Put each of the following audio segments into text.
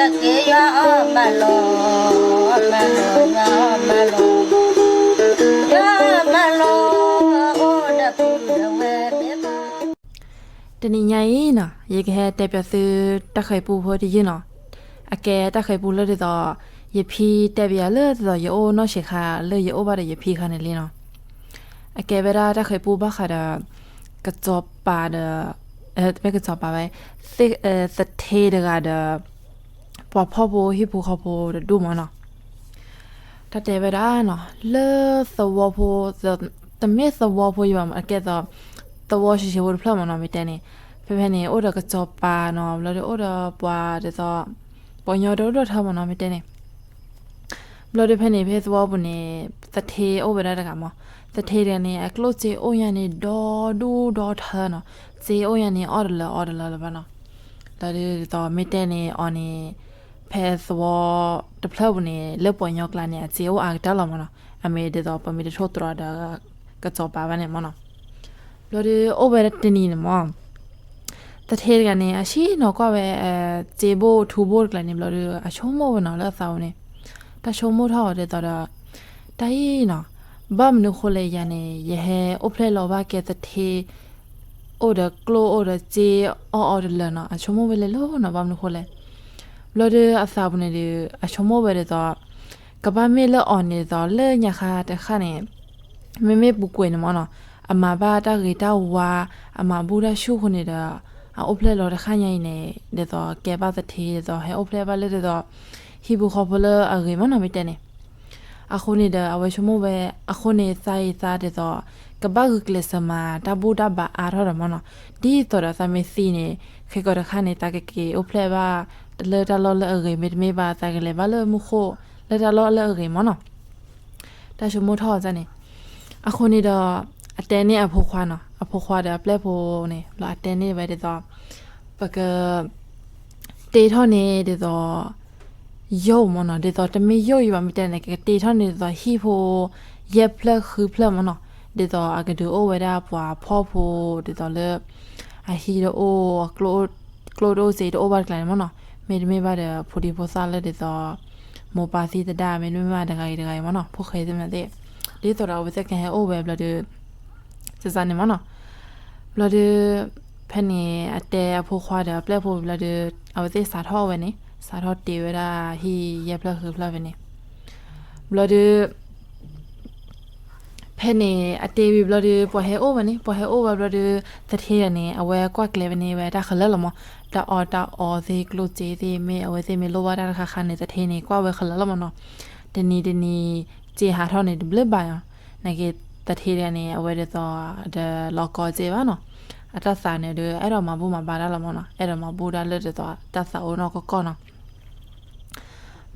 က့ယွၤအီၣ်မးလီၤ, မးလီၤ, ယွၤအီၣ်မးလီၤ, ယွၤအီၣ်မးလီၤ, အိၣ်ဒီးပုၢ်ဒီးဝဲၢ်, တနံၤညါအံၤနီၤ ယကဟဲတဲပၠးသုတၢ်ဃဲၤပူဖိတယုၢ်နီၤ. အကဲတၢ်ဃဲၤပူလၢဒ်သိး ယဖံတဲပၠးယၤလၢဒ်သိး ယအိၣ်နီၢ်ဆံးခါ လၢယအိၣ်ဘၣ်ဒီးယဖံခါန့ၣ်လံနီၤ. အကဲဝဲဒၣ်တၢ်ဃဲၤပူဘၣ်ဃးဒီး ကစီၤပၤဒီး မ့ၢ်ကစီၤပၤဝဲ သထ့တဂၤဒီး ပှၤဖှီၣ်ဖိဟံၣ်ဖိဃီဖိတဒူၣ်မးနီၤ. တၢ်တဲဝဲဒၣ်နီၤ လၢသဝီဖိ တမ့ၢ်သဝီဖိယဘၣ် အကဲသိး သဝီဆံးဆံးဖိတဖျၢၣ်မးနီၤ မ့ၢ်တဲန့ၣ်. ဖဲဖဲန့ၣ် အိၣ်ဒီးကစီၤပၤနီၤ ဘျီဒီးအိၣ်ဒီးပှၤဒ်သိး ပှၤကညီတဒိၣ်ထၢမးနီၤ မ့ၢ်တဲန့ၣ်. ဘျီဒီးဖဲန့ၣ် ဖဲသဝီပူၤန့ၣ် သထ့အိၣ်ဝဲဒၣ်တဂၤမး. သထ့တဂၤန့ၣ် အကျိၣ်စ့အိၣ်ညါန့ၣ် ဒီဒူၣ်ဒီထၢနီၤ. စ့အိၣ်ညါန့ၣ် အီၣ်တလၢအီတလၢလၢၤဘၣ်နီၤ. ဘျီဒီးဒ်သိးမ့ၢ်တဲန့ၣ်အီၤန့ၣ် ဖဲသဝီတဖျၢၣ်ပူၤန့ၣ် လၢပှၤကညီကျါန့ၣ် အစ့အိၣ်အါကတၢၢ်လီၤမးနီၤ. အမ့ၢ်ဒ်သိးပမ့ၢ်တထိၣ်သတြီၤဒီး ကစီၤပၤဘၣ်န့ၣ်မးနီၤ. ဘျီဒီးအိၣ်ဝဲတနံၤန့ၣ်မး သထ့တဂၤန့ၣ် အဆံးနီၤကွၢ်ဝဲ စ့ဘိၣ်ထူဘိၣ်တကျါန့ၣ် ဘျီဒီး အဆိကမိၣ်ဝဲနီၤလၢအသးပူၤန့ၣ်, တၢ်ဆိကမိၣ်ထီၣ်အီၤဒ်သိးဒီး တၢ်အံၤနီၤ, ဘၣ်မနုၤဃိလဲၣ် ယၤန့ၣ် ယဟဲအိၣ်ဖျဲၣ်လီၤဘၣ်ကဲသထ့ အိၣ်ဒီးကျိၣ်အိၣ်ဒီးစ့အီၣ်အီတလၢနီၤ, အဆိကမိၣ်ဝဲလဲၤလိၤနီၤ ဘၣ်မနုၤဃိလဲၣ်. ဘျီဒီးအသးပူၤန့ၣ်ဒီး အဆိကမိၣ်ဝဲဒ်သိး ကဘၣ်မ့ၢ်လၢအီၤန့ၣ်ဒ်သိး လၢညါခါတခါန့ၣ် မ့မ့ၢ်ပူၤကွံာ်န့ၣ်မးနီၤ, အမၤဘၣ်တၢ်ဂ့ၤတၢ်ဝါ, အမၤဘူၣ်တၢ်ဆူၣ်အဃိန့ၣ်ဒီး အအိၣ်ဖျဲၣ်လီၤတခါညါအံၤန့ၣ် ဒ်သိးကဲဘၣ်သထ့ဒ်သိး ဟဲအိၣ်ဖျဲၣ်ဘၣ်လၢဒ်သိး ဟံၣ်ဖိဃီဖိလၢအဂ့ၤမးနီၤ မ့ၢ်တဲန့ၣ်. အဃိန့ၣ်ဒီး အဝဲဆိကမိၣ်ဝဲ အဃိန့ၣ် သးအံၤသးဒ်သိး ကဘၣ်ဂုာ်ကျဲးစၢးမၤတၢ်ဘူၣ်တၢ်ဘါအါထီၣ်ဒီးမးနီၤ, ဒ်သိးဒီးသးမ့ၢ်သံန့ၣ် ခဲကီးတခါန့ၣ် သးကက့ၤအိၣ်ဖျဲၣ်ဘၣ် တၢ်လၢတၢ်လီၢ်လၢအဂ့ၤ မ့တမ့ၢ်ဘၣ် သးကလဲၤဘၣ်လၢမူခိၣ် လၢတၢ်လီၢ်လၢအဂ့ၤမးနီၤ. တၢ်ဆိကမိၣ်ထီၣ်အီၤန့ၣ်, အဃိန့ၣ်ဒီး အတဲန့ၢ်အဖိခွါနီၤ, အဖိခွါဒီးအပျဲၢ်ဖိန့ၣ် လီၤအတဲန့ၢ်ဝဲဒ်သိး ပက တ့ထီၣ်န့ၣ်ဒ်သိး ယိၣ်မးနီၤ, ဒ်သိးတမ့ၢ်ယိၣ်အံၤဘၣ် မ့ၢ်တဲန့ၣ် ကတ့ထီၣ်န့ၣ်ဒ်သိးဟံၣ်ဖိ ယဲၢ်ဖျၢၣ်ဃုဖျၢၣ်မးနီၤ, ဒ်သိးအကဒုးအိၣ်ဝဲဒၣ်ပှၤဖှီၣ်ဖိ ဒ်သိးလၢ အဟံၣ်တအိၣ် ကျိၣ်တအိၣ်စ့တအိၣ်ဘၣ်တကျါန့ၣ်မးနီၤ, မ့တမ့ၢ်ဘၣ်ဒီး ဖိဒံဖိသၣ်လၢဒ်သိး မိၢ်ပၢ်သံသဒၣ် မ့တမ့ၢ်ဘၣ်တဂၤဂ့ၤတဂၤဂ့ၤမးနီၤ, ဖိၣ်ဃဲသ့ၣ်မနုၤသ့ၣ်, ဒ်သိးဒီးအဝဲသ့ၣ်ကဟဲအိၣ်ဝဲဘျီဒီး စစါန့ၣ်မးနီၤ. ဘျီဒီး ဖဲန့ၣ် အတဲအဖိခွါဒီးအပျဲၢ်ဖိဘျီဒီး အဝဲသ့ၣ်စးထီၣ်ဝဲန့ၣ် စးထီၣ်တ့ဝဲဒၣ်ဟံၣ်ယဲၢ်ဖျၢၣ်ဃုဖျၢၣ်ဖဲန့ၣ်. ဘျီဒီး ဖဲန့ၣ် အတ့ဝံၤဘျီဒီး ပှၤဟဲအိၣ်ဝဲန့ၣ် ပှၤဟဲအိၣ်ဝဲဘျီဒီး သထ့တဂၤန့ၣ် အဝဲကွၢ်ကျဲဝဲန့ၣ်ဝဲတၢ်ခဲလၢာ်လီၤမး, တၢ်အီၣ်တၢ်အီသ့ၣ် ကျိၣ်စ့သ့ၣ် မ့ၢ်အဝဲသ့ၣ်မ့ၢ်လိၣ်ဘၣ်တၢ်တခါခါန့ၣ် သထ့န့ၣ် ကွၢ်ဝဲခဲလၢာ်လီၤမးနီၤ. တနံၤတနံၤ စ့ဟးထီၣ်န့ၣ် တဘျုးဘၣ်အီၤ, နာ်က့ သထ့တဂၤန့ၣ် အဝဲဒ်သိး ဒီးလီၤကီစ့ဘၣ်နီၤ, အတၢ်သးန့ၣ်ဒီး အဲၣ်ဒိးမၤဘူၣ်မၤဘါတၢ်လီၤမးနီၤ, အဲၣ်ဒိးမၤဘူၣ်တၢ်လၢဒ်သိးတၢ်သးအိၣ်နီၢ်ကီၢ်ကီၢ်နီၤ.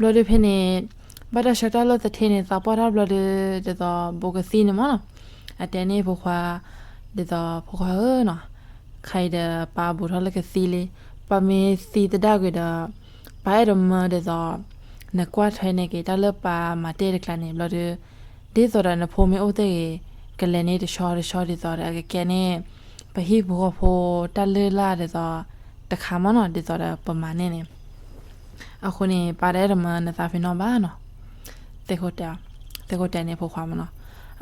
ဘျီဒီးဖဲန့ၣ် ဘၣ်တၢ်ဆၢကတီၢ်လၢသထ့န့ၣ် သးပှၢ်ထီၣ်ဘျီဒီး ဒ်သိးဘူးကသံန့ၣ်မးနီၤ, အတဲန့ၢ်ဖိခွါ ဒ်သိးဖိခွါဧၢနီၤ, ခဲအံၤဒီးပၢ်ဘူးထီၣ်လၢကသံလံ, ပၢ်မ့ၢ်သံသဒၣ်ကွံာ်ဒီး ပၢ်အဲၣ်ဒိးမၢဒ်သိး နကွၢ်ထွဲန့ၢ်က့ၤတၢ်လၢပၢ်မၤတ့ၢ်တကျါန့ၣ် ဘျီဒီး ဒ်သိးဒီးနဖိမ့ၢ်အိၣ်သ့ၣ်ဂ့ၤ ကလဲၤန့ၢ်တဆီတဆီဒ်သိးဒီး အကကဲန့ၢ် ပဟံၣ်ဖိဃီဖိတၢ်လုၢ်လၢ်ဒ်သိး တခါမးနီၤ ဒ်သိးဒီးပမၤန့ၢ်န့ၣ် အဃိန့ၣ် ပၢ်တအဲၣ်ဒိးမၢနသးဖဲနီတဘျီဘၣ်နီၤ, သ့ၣ်ခိၣ်တဲ, သ့ၣ်ခိၣ်တဲန့ၣ်ဖိခွါမးနီၤ,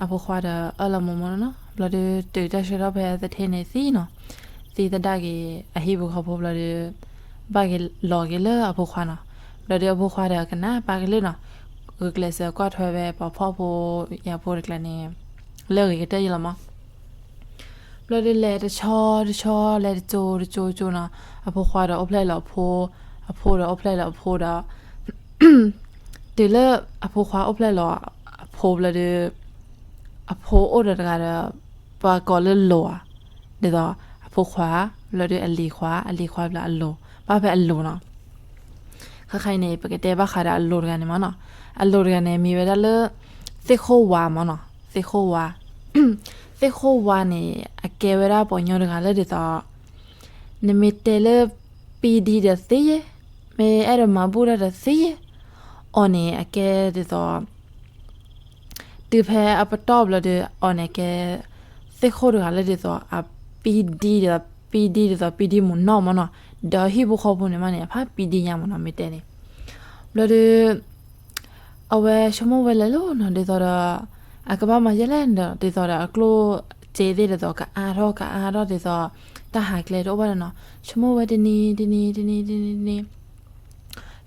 အဖိခွါဒီးအၢၣ်လီၤမုာ်မးနီၤ, ဘျီဒီးတုၤတၢ်ဆၢကတီၢ်ဖဲသထ့န့ၣ်သံနီၤ, သံသဒၣ်က့ၤ အဟံၣ်ဖိဃီဖိဘျီဒီး ဘၣ်က့ၤလီၤက့ၤလၢအဖိခွါနီၤ, ဘျီဒီးအဖိခွါဒီးကနၣ်ပၢ်ကလုၢ်နီၤ, ဂုာ်ကျဲးစၢးကွၢ်ထွဲဝဲပှၤဖှီၣ်ဖိယာ်ဖိတကျါန့ၣ် လၢအဂ့ၤကတၢၢ်ယံလီၤမး ဘျီဒီးလဲၤတဆီတဆီ လဲၤတကၠိတကၠိကၠိနီၤ, အဖိခွါဒီးအိၣ်ဖျဲၣ်လီၤအဖိ, အဖိဒီးအိၣ်ဖျဲၣ်လီၤအဖိဒီး တုၤလၢအဖိခွါအိၣ်ဖျဲၣ်လီၤ အဖိဘျီဒီး အဖိအိၣ်ဒီးတဂၤဒီး ပှၤကိးလၢလိၤဧါ, ဒ်သိး အဖိခွါ ဘျီဒီးအလံၤခွါ, အလံၤခွါဘျီအလိၤ, ဘၣ်ဖဲအလိၤနီၤ, ခဲခါအံၤန့ၣ် ပကတဲဘၣ်ဃးဒီးအလိၤတဂၤန့ၣ်မးနီၤ, အလိၤတဂၤန့ၣ် မံၤဝဲဒၣ်လၢ သ့ၣ်ခိၣ်ဝါမးနီၤ, သ့ၣ်ခိၣ်ဝါ, သ့ၣ်ခိၣ်ဝါန့ၣ် အကဲဝဲဒၣ်ပှၤကညီတဂၤလၢဒ်သိး နမ့ၢ်တဲလၢ ပံဒံဒီးသ့ယဲ, မ့ၢ်အဲၣ်ဒိးမၤဘူၣ်တၢ်ဒီးသ့ယဲ, အီၤန့ၣ် အကဲဒ်သိး တုၤဖဲအပတီၢ်ဘျီဒီး အီၤန့ၣ်ကဲ သ့ၣ်ခိၣ်တဂၤလၢဒ်သိး အပံဒံဒီး ပံဒံဒ်သိး ပံဒံမုၢ်နီၢ်မးနီၤ, ဒီးဟံၣ်ဖိဃီဖိန့ၣ်မးန့ၣ် အဖးပံဒံညါမးနီၤ မ့ၢ်တဲန့ၣ်, ဘျီဒီး အဝဲဆိကမိၣ်ဝဲလဲၤလိၤနီၤ ဒ်သိးဒီး အကဘၣ်မၤယဲလဲၣ်ဒီး ဒ်သိးဒီးအကျိၣ်စ့သ့ၣ်ဒ်သိးကအါထီၣ်ကအါထီၣ်ဒ်သိး တၢ်ဟးကျဲတအိၣ်ဘၣ်ဒီးနီၤ ဆိကမိၣ်ဝဲတနံၤတနံၤတနံၤတနံၤတနံၤ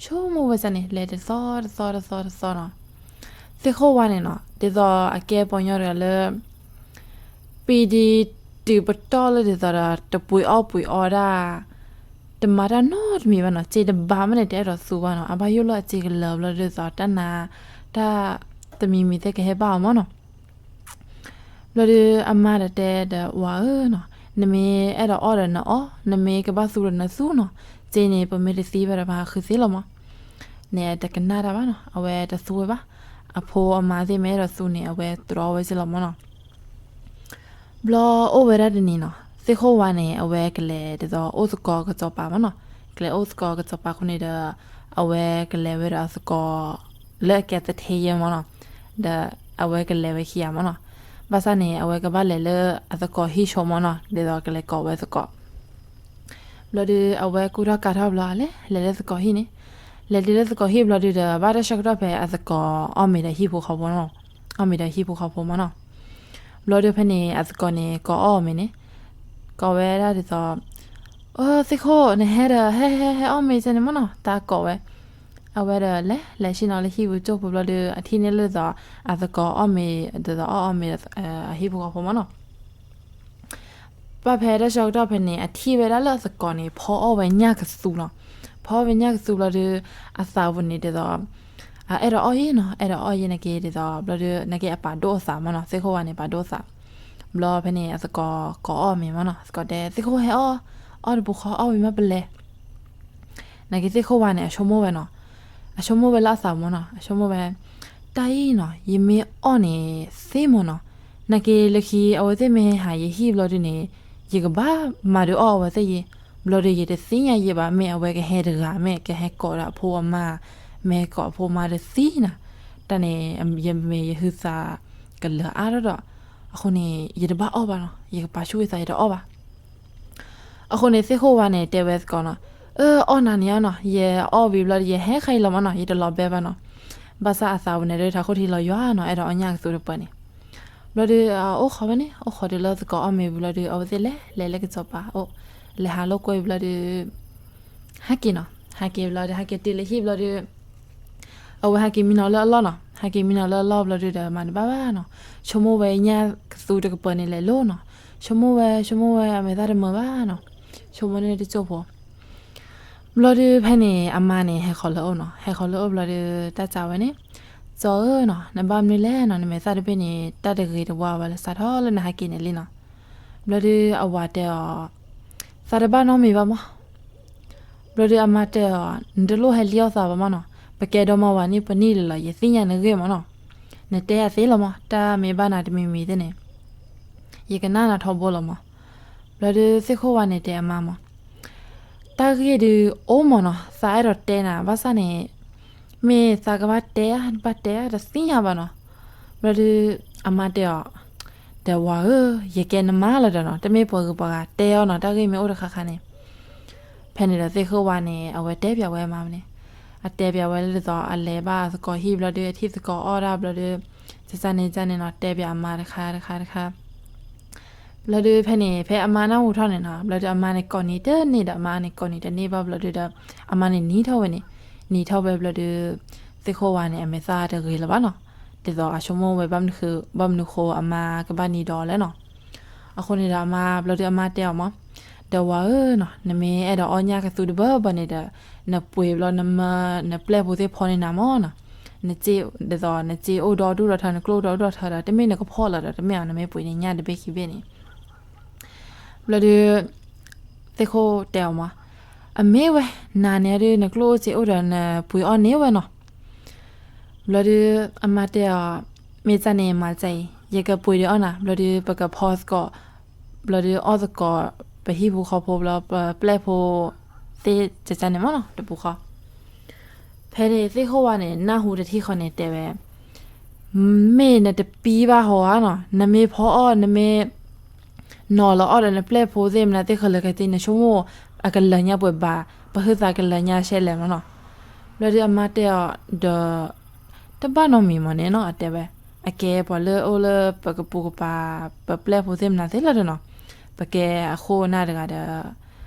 ဆိကမိၣ်ဝဲစ့ၢ်န့ၣ် လဲၤတသီတသီတသီတသီနီၤ. သ့ၣ်ခိၣ်ဝါန့ၣ်နီၤ ဒ်သိးအကဲပီညီတဂၤလၢ ပံၤဒံးတုၤပတီၢ်လၢဒ်သိးဒီး တပှ့ၤအီၣ်ပှ့ၤအီဒၣ် တမၤတၢ်နီတမံၤဘၣ်နီၤ စ့တဘးမးန့ၣ် တအဲၣ်ဒိးသူဘၣ်နီၤ အဘၣ်ယိၣ်လၢအစ့ကလၢၤဘျီဒ်သိးတၢ်နါ တၢ်တမံၤမံၤသ့ၣ်ကဟဲဘၣ်အီၤမးနီၤ. ဘျီဒီးအမါဒီးတဲဒီးဝၤဧၢနီၤ နမ့ၢ်အဲၣ်ဒိးအီၣ်ဒီးနအီၣ် နမ့ၢ်ကဘၣ်သူဒီးနသူနီၤ စ့န့ၣ် ပမ့ၢ်တသံဘၣ်ဒီးပဟးဃုသ့လီၤမး န့ၣ်တကနၣ်တၢ်ဘၣ်နီၤ အဝဲတသူဝဲဘၣ် အဖိအမါသ့ၣ်မ့ၢ်အဲၣ်ဒိးသူန့ၣ် အဝဲတြီဝဲစ့ၢ်လီၤမးနီၤ. ဘျီအိၣ်ဝဲဒၣ်တနံၤနီၤ သ့ၣ်ခိၣ်ဝါန့ၣ် အဝဲကလဲၤဒ်သိးအိၣ်သကိးကစီၤပၤမးနီၤ ကလဲၤအိၣ်သကိးကစီၤပၤအဃိန့ၣ်ဒီး အဝဲကလဲၤဝဲဒီးအသကိး လၢအကဲသထ့ယဲမးနီၤ ဒီးအဝဲကလဲၤဝဲခံဂၤမးနီၤ ဘၣ်ဆၣ်န့ၣ် အဝဲကဘၣ်လဲၤလၢအသကိးဟံၣ်ဆိမးနီၤ ဒ်သိးကလဲၤကိးဝဲသကိး ဘျီဒီးအဝဲကူၣ်ထီၣ်ကၤထီၣ်ဘျီလဲၤ လဲၤလၢသကိးဟံၣ်န့ၣ် လဲၤတုၤလၢသကိးဟံၣ်ဘျီဒုးဒီး ဘၣ်တၢ်ဆၢကတီၢ်ဖဲအသကိးအီၣ်မ့ၤဒီးဟံၣ်ဖိဃီဖိ အီၣ်မ့ၤဒီးဟံၣ်ဖိဃီဖိမးနီၤ. ဘျီဒုးဖဲန့ၣ် အသကိးန့ၣ် ကိးအီၣ်မ့ၤန့ၣ် ကိးဝဲဒၣ်ဒ်သိး အိ သ့ၣ်ခိၣ် နဟဲဒီး ဟဲဟဲဟဲအီၣ်မ့ၤစ့ၢ်န့ၣ်မးနီၤ တၢ်ကိးဝဲ အဝဲဒီးလဲၤ လဲၤဆ့ၣ်နီၤလၢဟံၣ်ပူၤကၠိၢ်ပူၤဘျီဒုး အထံၣ်န့ၢ်လၢဒ်သိး အသကိးအီၣ်မ့ၤ ဒ်သိးအီၣ်အီၣ်မ့ၤ အဟံၣ်ဖိဃီဖိမးနီၤ. ဘၣ်ဖဲတၢ်ဆၢကတီၢ်ဖဲန့ၣ် အထံၣ်ဝဲဒၣ်လၢအသကိးန့ၣ် ဖီအီၣ်ဝဲညၣ်ကသူနီၤ. ဖီအီၣ်ဝဲညၣ်ကသူဘျီဒုး အသးပူၤန့ၣ်ဒ်သိး အအဲၣ်ဒိးအီၣ်ယဲနီၤ အဲၣ်ဒိးအီၣ်ယဲနာ်က့ဒ်သိး ဘျီဒုး နာ်က့အပာ်ဒိၣ်အသးမးနီၤ သ့ၣ်ခိၣ်ဝါန့ၣ် ပာ်ဒိၣ်အသး. ဘျီဖဲန့ၣ် အသကိးကိးအီၣ်မ့ၤမးနီၤ သကိးတဲ သ့ၣ်ခိၣ်ဟဲအီၣ် အီၣ်တပူၤဃီ အီၣ်ဝံၤမးပလဲၤ နာ်က့သ့ၣ်ခိၣ်ဝါန့ၣ် အဆိကမိၣ်ဝဲနီၤ. အဆိကမိၣ်ဝဲလၢအသးမးနီၤ အဆိကမိၣ်ဝဲ တၢ်အံၤနီၤ ယမ့ၢ်အီၣ်န့ၣ်သ့မးနီၤ. နာ်က့လၢခံ အဝဲသ့ၣ်မ့ၢ်ဟဲဟးယဟံၣ်ဘျီဒုးန့ၣ် ယကဘၣ်မၤဒုးအီၣ်အဝဲသ့ၣ်ယဲ ဘျီဒုးယတသ့ၣ်ညါယဲဘၣ် မ့ၢ်အဝဲကဟဲတဂၤ မ့ၢ်ကဟဲကိးဒီးအဖိအမါ မ့ၢ်ကိးအဖိအမါတသ့နီၤ. တၢ်န့ၣ် ယမ့ၢ်ယဟုသးကလၢာ်အါထီၣ်ဒီး အဃိန့ၣ် ယတဘၣ်အီၣ်ဘၣ်နီၤ ယကပာ်ဆူၣ်ယသးယတအီၣ်ဘၣ်. အဃိန့ၣ် သ့ၣ်ခိၣ်ဝါန့ၣ် တဲဝဲသကိးနီၤ, အၢ အီၣ်နၤန့ၣ်အီၤနီၤ, ယအီၣ်ဝံၤဘျီဒီး ယဟဲခဲအံၤလီၤမးနီၤ, ယတလီၤဘဲဘၣ်နီၤ. ဘၣ်ဆၣ်အသးဝဲန့ၣ်ဒီး ထးခိၣ်ထံလီၤယွၤနီၤ, အဲၣ်ဒိးအီၣ်ညၣ်ကသူတပၢၤန့ၣ်. ဘျီဒီး အိၣ်ခိးဝဲန့ၣ်, အိၣ်ခိးတုၤလၢသကိးအီၣ်မ့ၤဝံၤဘျီဒီး အဝဲသ့ၣ်လဲၤ လဲၤလၢကစီၤပၤအိၣ်, လဲၤဟးလိာ်ကွဲဘျီဒီး ဟဲက့ၤနီၤ, ဟဲက့ၤဘျီဒီး ဟဲက့ၤတုၤလၢဟံၣ်ဘျီဒီး အဝဲဟဲက့ၤမံနီၤလၢအလီၢ်နီၤ, ဟဲက့ၤမံနီၤလၢအလီၢ်ဘျီဒီး မၤတဘၣ်ဘၣ်နီၤ, ဆိကမိၣ်ဝဲညၣ်ကသူတကပၤန့ၣ်လဲၤလိၤနီၤ, ဆိကမိၣ်ဝဲ ဆိကမိၣ်ဝဲ အမဲာ်သၣ်တမုာ်ဘၣ်နီၤ, ဆိကမိၣ်န့ၣ်တစိၢ်ဖိ. ဘျီဒီးဖဲန့ၣ် အမါန့ၣ် ဟဲဃီၤလၢအအိၣ်နီၤ, ဟဲဃီၤလၢအအိၣ်ဘျီဒီး တၢ်စံးဝဲန့ၣ်, စီၤဧၢနီၤ, နဘၣ်မနုၤလဲၣ်နီၤ, နမဲာ်သၣ်တဘ့ၣ်န့ၣ် တၢ်တဂ့ၤတဝါဝဲလၢ စးထီၣ်လၢနဟဲက့ၤန့ၣ်လံနီၤ. ဘျီဒီးအဝၤတဲအီၤ, သးတဘၣ်နီတမံၤဘၣ်မး. ဘျီဒီးအမါတဲအီၤ, နတလိၣ်ဟဲလံအီၣ်သးဘၣ်မးနီၤ, ပကဲဒီမါဝၤန့ၣ် ပနံၣ်လၢာ်လီၤ, ယသ့ၣ်ညါနဂ့ၢ်မးနီၤ, နတဲအသ့လီၤမး, တၢ်မ့ၢ်ဘၣ်နၤတမံၤမံၤသ့ၣ်န့ၣ် ယကနၣ်နၤထီဘိလီၤမး. ဘျီဒီးသ့ၣ်ခိၣ်ဝါန့ၣ်တဲအမါမး, တၢ်ဂ့ၢ်ဒုးအိၣ်မးနီၤ, သးအဲၣ်ဒိးတဲနၤ, ဘၣ်ဆၣ်န့ၣ် မ့ၢ်သးကဘၣ်တဲဧါ တဘၣ်တဲဧါ တသ့ၣ်ညါဘၣ်နီၤ. ဘျီဒီးအမါတဲအီၤ, ဒီးဝၤဧၢ, ယကဲနမါလီၤဒီးနီၤ, တမ့ၢ်ပှၤဂုၤပှၤဂၤတဲအီၤနီၤ, တၢ်ဂ့ၢ်မ့ၢ်အိၣ်တခါခါန့ၣ်. ဖဲန့ၣ်ဒီးသ့ၣ်ခိၣ်ဝါန့ၣ် အဝဲတဲပၠးဝဲအမါန့ၣ်, အတဲပၠးဝဲလၢဒ်သိး အလဲၤဘၣ်သကိးဟံၣ်ဘျီဒီး အထံၣ်သကိးအီၣ်ဒၣ်ဘျီဒီး ကန့ၣ်ကန့ၣ်နီၤ, တဲပၠးအမါတခါတခါတခါ. ဘျီဒီးဖဲန့ၣ် ဖဲအမါနၢ်ဟူထီၣ်န့ၣ်နီၤ, ဘျီဒီးအမါန့ၣ်ကိးနံၤတန့ၢ်ဒီး အမါန့ၣ်ကိးနံၤတန့ၢ်ဘၣ်ဘျီဒီး အမါန့ၣ်နံၤထီၣ်ဝဲန့ၣ်, နံၤထီၣ်ဝဲဘျီဒီး သ့ၣ်ခိၣ်ဝါန့ၣ် အမဲာ်သၣ်တဂ့ၤလၢၤဘၣ်နီၤ, ဒ်သိးအဆိကမိၣ်ဝဲ ဘၣ်မနုၤဃိအမါကဘၣ်နံၤဒီးအီၤလဲၣ်နီၤ. အဃိန့ၣ်ဒီးအမါ ဘျီဒီးအမါတဲအီၤမး, ဒီးဝၤဧၢနီၤ, နမ့ၢ်အဲၣ်ဒိးအီၣ်ညၣ်ကသူတဘၢဘၢန့ၣ်ဒီး နပှ့ၤဘျီနမၢ နပျဲၢ်ဖိသ့ၣ်ဖီန့ၢ်နၤမးနီၤ, နစ့ ဒ်သိး နစ့အိၣ်ဒီဒူၣ်ဒီထၢ နကျိၣ်အိၣ်ဒီဒူၣ်ဒီထၢဒီး တမ့ၢ်နကဖီလၢၤဒီး တမ့ၢ်အီၤ နမ့ၢ်ပှ့ၤန့ၢ်ညၣ်တဘ့ၣ်ခံဘ့ၣ်န့ၣ်. ဘျီဒီး သ့ၣ်ခိၣ်တဲအီၤမး, အမ့ၢ်ဝဲ, နၤန့ၣ်ဒီး နကျိၣ်အိၣ်စ့အိၣ်ဒီး နပှ့ၤအီၣ်န့ၢ်ဝဲနီၤ. ဘျီဒီး အမါတဲအီၤ, မ့ၢ်ကန့ၣ်မၤကအံၤ, ယကပှ့ၤဒီးအီၣ်နၤ, ဘျီဒီးပကဖီသကိး, ဘျီဒီးအီၣ်သကိး ပဟံၣ်ဖိဃီဖိဘျီ ပပျဲၢ်ဖိသ့ၣ်ကန့ၣ်မးနီၤ တပူၤဃီ. ဖဲန့ၣ်သ့ၣ်ခိၣ်ဝါန့ၣ် နၢ်ဟူတထံၣ်ဃီန့ၣ်တဲဝဲ, မ့ၢ်နတပံဘၣ်ဟီဧါနီၤ, နမ့ၢ်ဖီအီၣ် နမ့ၢ် နီၤလီၤအီၣ်ဒီးနပျဲၢ်ဖိသ့ၣ်မနုၤသ့ၣ် ဃလၢၤကသ့ နဆိကမိၣ်အကလၢၤညါပှဲၤဘၣ်, ပဟုသးကလၢၤညါရှဲလဲၣ်မးနီၤ. ဘျီဒုးအမါတဲအီၤဒီး, တဘၣ်နီတမံၤမ့ၢ်န့ၣ်နီၤ အတဲဝဲ, အကဲပှၤလၢအအိၣ်လၢပကပိာ်ကပၤ ပပျဲၢ်ဖိသ့ၣ်မနုၤသ့ၣ်လီၤဒီးနီၤ, ပကဲအခိၣ်အနၢ်တဂၤဒီး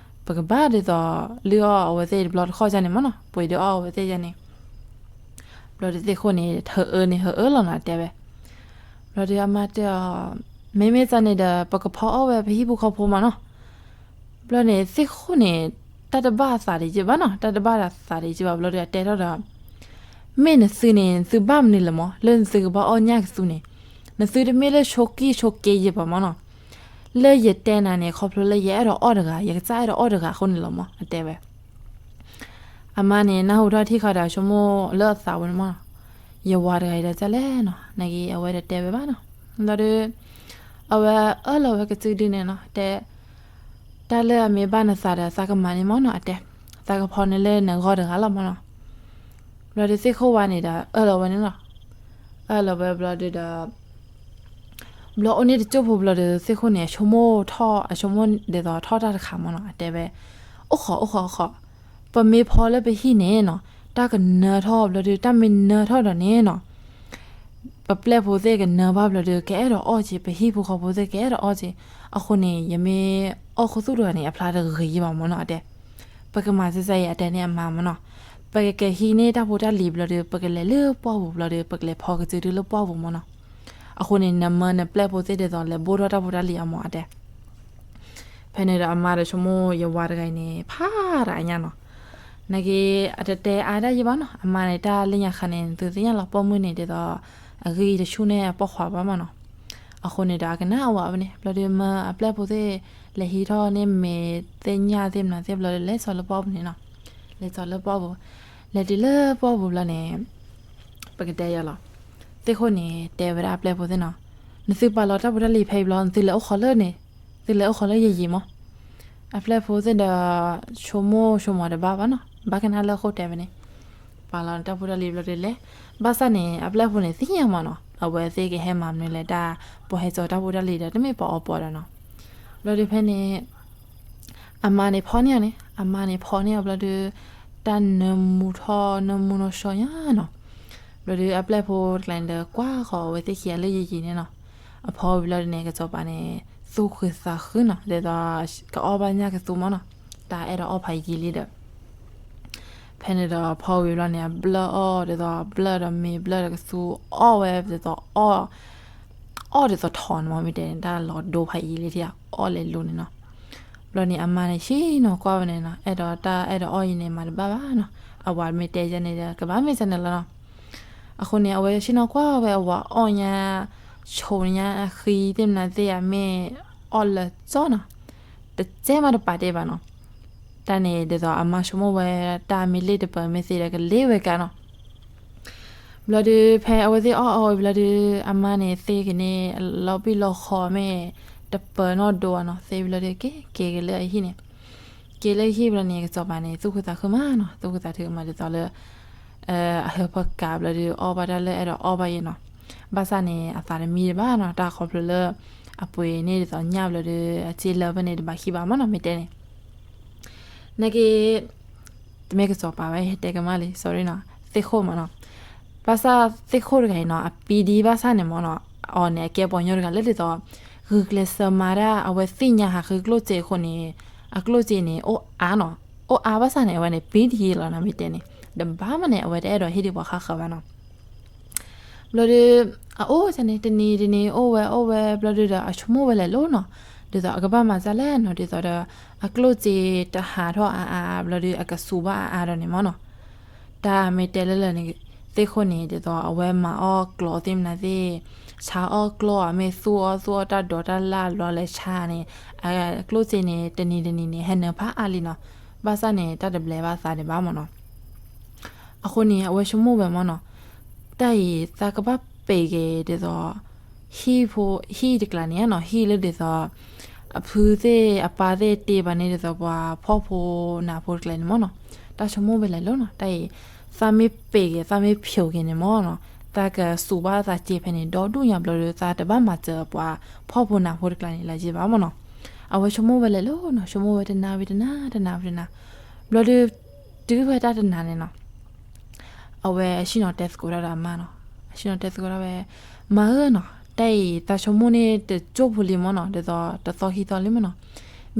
ပကဘၣ်ဒ်သိးလုၢ်အီၣ်အဝဲသ့ၣ်တဘျီတခီၣ်ဒ်န့ၣ်မ့ၢ်နီၤ, ပှ့ၤဒုးအီၣ်အဝဲသ့ၣ်ဒ်န့ၣ်. ဘျီဒုးသ့ၣ်ခိၣ်န့ၣ် ဟၢအၢန့ၣ် ဟၢအၢလီၤနီၤ အတဲဝဲ. ဘျီဒုးအမါတဲအီၤ, မ့မ့ၢ်ဒ်န့ၣ်ဒီး ပကဖီအီၣ်ဝဲပဟံၣ်ဖိဃီဖိမ့ၢ်နီၤ. ဘျီန့ၣ်သ့ၣ်ခိၣ်န့ၣ် တၢ်တဘၣ်အသးဒံးက့ဘၣ်နီၤ, တၢ်တဘၣ်အသးဒံးက့ဘၣ်. ဘျီဒုးအတဲထီၣ်ဒီး, မ့ၢ်နသုန့ၣ် နသုဘၣ်မနုၤလဲၣ်မ့ၢ် လၢနသုကဘၣ်အီၣ်ညၣ်ကသူန့ၣ်, နသုတမ့ၢ်လၢဆိးကံၣ်ဆိးက့ယဲၢ်ဘၣ်မ့ၢ်နီၤ. လၢယတဲနၤန့ၣ် ခီဖျိလၢယအဲၣ်ဒိးအီၣ်တဂၤ ယကစၢ်အဲၣ်ဒိးအီၣ်တဂၤအဃိန့ၣ်လီၤမ့ၢ် အတဲဝဲ. အမါန့ၣ် နၢ်ဟူထီၣ်ထံၣ်ဃီဒီး ဆိကမိၣ်လၢအသးဝဲန့ၣ်မ့ၢ်နီၤ, ယဝၤတဂၤအံၤဒီးဒ်လဲၣ်နီၤ, နာ်က့အဝဲတတဲဝဲဘၣ်နီၤ. ဘျီဒုး အဝဲအၢၣ်လီၤဝဲကစုဒုန့ၣ်နီၤ, တဲ, တၢ်လၢအမ့ၢ်ဘၣ်နသးဒီးသးကမၤန့ၣ်မ့ၢ်နီၤ အတဲ, သးကဖီန့ၢ်လၢနဂီၢ်တဂၤလီၤမ့ၢ်နီၤ. ဘျီဒုးသ့ၣ်ခိၣ်ဝါန့ၣ်ဒီး အၢၣ်လီၤဝဲန့ၣ်လီၤ. အၢၣ်လီၤဝဲဘျီဒုးဒီး ဘျီအိၣ်န့ၣ်တစိၢ်ဖိဘျီဒီး သ့ၣ်ခိၣ်န့ၣ် အဆိကမိၣ်ထီၣ် အဆိကမိၣ်ဒ်သိးထီၣ်တၢ်တခါမ့ၢ်နီၤ, အတဲဝဲ, အိၣ်ဃီ အိၣ်ဃီ အိၣ်ဃီ, ပမ့ၢ်ဖီလၢပဟံၣ်န့ၣ်နီၤ, တၢ်ကနၢထီၣ်ဘျီဒုး တၢ်မ့ၢ်နၢထီၣ်ဒီးန့ၣ်နီၤ, ပပျဲၢ်ဖိသ့ၣ်ကနၢဘၣ်ဘျီဒုး ကအဲၣ်ဒိးအီၣ်က့ၤ, ပဟံၣ်ဖိဃီဖိသ့ၣ်ကအဲၣ်ဒိးအီၣ်က့ၤ, အဃိန့ၣ် ယမ့ၢ်အီၣ်ခိၣ်သူၣ်တဂၤန့ၣ် အဖျါတဂ့ၤဘၣ်မ့ၢ်နီၤ အတဲ. ပကမၤစ့ၢ်ကီးအံၤ အတဲန့ၢ်အမါမ့ၢ်နီၤ, ပကကဟံးန့ၢ်တၢ်ဖိတၢ်လံၤဘျီဒီး ပကလဲၤလၢပှၢ်ပူၤဘျီဒီး ပကလဲၤဖီကစုဒုလၢပှၢ်ပူၤမ့ၢ်နီၤ, အဃိန့ၣ် နမၢနပျဲၢ်ဖိသ့ၣ်ဒ်သိးလဲၤဘိၣ်ထီၣ်တၢ်ဖိတၢ်လံၤအီၤမ့ၢ် အတဲ. ဖဲန့ၣ်ဒီးအမါဒီးဆိကမိၣ် ယဝၤတဂၤအံၤန့ၣ် ဖးဒၣ်အညါနီၤ, နာ်က့ အတတဲအါဒၣ်ယံဘၣ်နီၤ, အမါန့ၣ် တၢ်လၢညါခါန့ၣ် သုသ့ၣ်ညါလီၤ ပိာ်မုၣ်န့ၣ်ဒ်သိး အဂံၢ်တဆူၣ်န့ၢ်အပိာ်ခွါဘၣ်မ့ၢ်နီၤ, အဃိန့ၣ်ဒီး အကနၣ်အဝၤဝဲန့ၣ် ဘျီဒုးမၢအပျဲၢ်ဖိသ့ၣ် လဲၤဟံးထီၣ်န့ၢ်မ့ၤသ့ၣ်ညၣ်သ့ၣ်မနုၤသ့ၣ်ဘျီဒုး လဲၤစိာ်လၢပှၢ်ပူၤန့ၣ်နီၤ, လဲၤစိာ်လၢပှၢ်ပူၤ, လဲၤတုၤလၢပှၢ်ပူၤဘျီန့ၣ် ပကတဲယၤလီၤ, သ့ၣ်ခိၣ်န့ၣ် တဲဝဲဒၣ်အပျဲၢ်ဖိသ့ၣ်နီၤ, နသုပာ်လီၤတၢ်ဖိတၢ်လံၤဖဲအံၤဘျီ နသုလဲၤအိၣ်ဃီလၢန့ၣ်, သုလဲၤအိၣ်ဃီလၢယယံၤမ့ၢ်. အပျဲၢ်ဖိသ့ၣ်ဒီး ဆိကမိၣ်ဆိကမးတဘၣ်ဘၣ်နီၤ, ဘၣ်ကနၣ်လၢအခိၣ်တဲဝဲန့ၣ်, ပာ်လီၤတၢ်ဖိတၢ်လံၤဘျီဒုးလဲၤ, ဘၣ်ဆၣ်န့ၣ် အပျဲၢ်ဖိန့ၣ် သ့ၣ်ညါမ့ၢ်နီၤ အဝဲသ့ၣ်ကဟဲမၤမနုၤလဲၣ် တၢ်ပှၤဟဲစိာ်တၢ်ဖိတၢ်လံၤဒီး တမ့ၢ်ပှၤအီပှၤဒီးနီၤ, ဘျီဒုးဖဲန့ၣ် အမါန့ၣ်ဖီန့ၢ်အီၤန့ၣ်, အမါန့ၣ်ဖီန့ၢ်အီၤဘျီဒုး တၢ်နၢမူထီၣ် နၢမူနီၢ်ဆှီညါနီၤ, ဘျီဒုးအပျဲၢ်ဖိတကျါန့ၣ်ဒီး ကွၢ်ဃီၤအဝဲသ့ၣ်ခံဂၤလၢယယံၤန့ၣ်နီၤ, အဖီဝံၤဘျီဒုးန့ၣ် ကစီၤပၤန့ၣ် သူၣ်ခုသးခုနီၤ ဒ်သိး ကအီၣ်ဘၣ်ညၣ်ကသူမ့ၢ်နီၤ, တၢ်အဲၣ်ဒိးအီၣ်ဖးယံာ်လံဒီး ဖဲန့ၣ်ဒီးဖီဝံၤဘျီန့ၣ် အဘျၢၣ်အီၣ်ဒ်သိး ဘျၢၣ်ဒီးမ့ၤဘျၢၣ်ဒီးကသူအီၣ်ဝဲဒ်သိး အီၣ်ဒ်သိးထီၣ်န့ၣ်မ့ၢ် မ့ၢ်တဲန့ၣ် တၢ်လီၤဒိဖးယံာ်လံထံၣ် အီၣ်လဲၤလိၤန့ၣ်နီၤ, ဘျီန့ၣ် အမါန့ၣ် ဆ့ၣ်နီၤကွၢ်ဝဲန့ၣ်နီၤ အဲၣ်ဒိးတၢ်အဲၣ်ဒိးအီၣ်အံၤန့ၣ် မၤတဘၣ်ဘၣ်နီၤ, အဝၤမ့ၢ်တဲယဲန့ၣ်ဒီး ကဘၣ်မ့ၢ်ဒ်န့ၣ်လီၤနီၤ, အဃိန့ၣ် အဝဲဆ့ၣ်နီၤကွၢ်ဝဲအဝၤအီၣ်ညါ ဆိးညါအဃံသ့ၣ်မနုၤသ့ၣ်အမ့ၢ် အီၣ်လၢာ်ကၠီနီၤ, တစဲးမးတပာ်တ့ၢ်ဘၣ်နီၤ, တၢ်န့ၣ်ဒ်သိးအမါဆိကမိၣ်ဝဲ တၢ်မ့ၢ်လ့ၣ်တပၢၤမ့ၢ်သ့ဒီးကလ့ၣ်ဝဲကါနီၤ, ဘျီဒုး ဖဲအဝဲသ့ၣ်အီၣ်အီၣ်ဝံၤဘျီဒုး အမါန့ၣ်သ့က့ၤန့ၣ် လီၤဘံၣ်လီၤဃီၤမ့ၢ် တပၢၤနီၣ်ဒိဘၣ်နီၤ, သ့ဘျီဒုး က့ၤက့ၤက့ၤလၢအဟံၣ်န့ၣ်, က့ၤလၢဟံၣ်ဘျီန့ၣ် ကစီၤပၤန့ၣ် သူၣ်ခုသးခုမးနီၤ, သူၣ်ခုသးခုမးဒ်သိးလၢ အဟၢဖၢကၤဘျီဒုး အီၣ်ဘၣ်တၢ်လၢအဲၣ်ဒိးအီၣ်ဘၣ်ယဲနီၤ, ဘၣ်ဆၣ်န့ၣ် အသးတမံတဘၣ်နီၤ, တၢ်ခီဖျိလၢ အပှ့ၤန့ၢ်ဒ်သိးညၣ်ဘျီဒုး အစ့လၢဖဲန့ၣ်တဘၣ်ခံဘၣ်မးနီၤ မ့ၢ်တဲန့ၣ် နာ်က့ တမ့ၢ်ကစီၤပၤဝဲ ဟဲတဲကမၣ်လံ sorry နီၤ, သ့ၣ်ခိၣ်မးနီၤ, ဘၣ်ဆၣ်သ့ၣ်ခိၣ်တဂၤအံၤနီၤ အပံဒံဘၣ်ဆၣ်န့ၣ်မးနီၤ, အီၤန့ၣ် အကဲပှၤကညီတဂၤလၢဒ်သိး ဂုာ်ကျဲးစၢးမၤဒၣ် အဝဲသ့ၣ်ညါဟးဃုကျိၣ်စ့အဃိန့ၣ် အကျိၣ်စ့န့ၣ် အိၣ်အါနီၤ, အိၣ်အါဘၣ်ဆၣ်န့ၣ် အဝဲန့ၣ် ပံဒံလီၤနီၤ မ့ၢ်တဲန့ၣ်, တဘၣ်မးန့ၣ် အဝဲတအဲၣ်ဒိးဟ့ၣ်ဒံးပှၤဃၣ်ဃၢၤဘၣ်နီၤ ဘျီဒုး အအိၣ်န့ၣ် တနံၤတနံၤအိၣ်ဝဲအိၣ်ဝဲ ဘျီဒုးဒီး အဆိကမိၣ်ဝဲလဲၤလိၤနီၤ, ဒ်သိးအကဘၣ်မၤစၢ်လဲၣ်နီၤ, ဒ်သိးဒီး အကျိၣ်စ့တဟးထီၣ်အါအါ ဘျီဒုး အကစူၤဘၣ်အါအါဒီးန့ၣ်မးနီၤ, တၢ်မ့ၢ်တဲလၢလၢာ်န့ၣ် သ့ၣ်ခိၣ်န့ၣ် ဒ်သိးအဝဲမၤအီၣ်ကျိးသ့ၣ်မနုၤသ့ၣ်, ဆါအီၣ်ကျိးအမ့ၢ်သူၣ်အီၣ်သူၣ်အီၣ်တၢ်ဒိးတၢ်လၢ်ဘျီလဲၤဆါန့ၣ်, အကျိၣ်စ့န့ၣ် တနံၤတနံၤန့ၣ် ဟဲနၢၤဖးအါလံနီၤ, ဘၣ်ဆၣ်န့ၣ် တၢ်တဘျဲးဘၣ်သးဒံးဘၣ်မးနီၤ အဃိန့ၣ် အဝဲဆိကမိၣ်ဝဲမးနီၤ, တၢ်အံၤသးကဘၣ်ပ့ၤက့ၤဒ်သိး ဟံၣ်ဖိ ဟံၣ်တကျါန့ၣ်နီၤ, ဟံၣ်လၢဒ်သိး အဖုသ့ၣ်အပၢ်သ့ၣ်တ့ဘၣ်န့ၣ်ဒ်သိးပှၤဖှီၣ်ဖိနးဖိတကျါန့ၣ်မးနီၤ, တၢ်ဆိကမိၣ်ဝဲလဲၤလိၤနီၤ, တၢ်အံၤ သးမ့ၢ်ပ့ၤက့ၤ သးမ့ၢ်ဖျိးက့ၤန့ၣ်မးနီၤ, သးကစူၤဘၣ်သးစ့ဖဲန့ၣ် ဒီဒူၣ်ညါဘျီဒီး သးတဘၣ်မၤစၢၤပှၤဖှီၣ်ဖိနးဖိတကျါန့ၣ်လၢၤက့ဘၣ်မးနီၤ, အဝဲဆိကမိၣ်ဝဲလဲၤလိၤနီၤ, ဆိကမိၣ်ဝဲတနၤဝံၤတနၤ တနၤဝံၤတနၤ, ဘျီဒုး တုၤဖဲတၢ်တနၤန့ၣ်နီၤ အဝဲအဆ့ၣ်နီၤတဲသကိးတၢ်ဒီးအမါနီၤ, အဆ့ၣ်နီၤတဲသကိးတၢ်ဝဲ, မါဧၢနီၤ, တၢ်အံၤသးဆိကမိၣ်န့ၣ်တကၠိၢ်ဖိလံမၢ်နီၤ, ဒ်သိးတသီခံသီလံမၢ်နီၤ,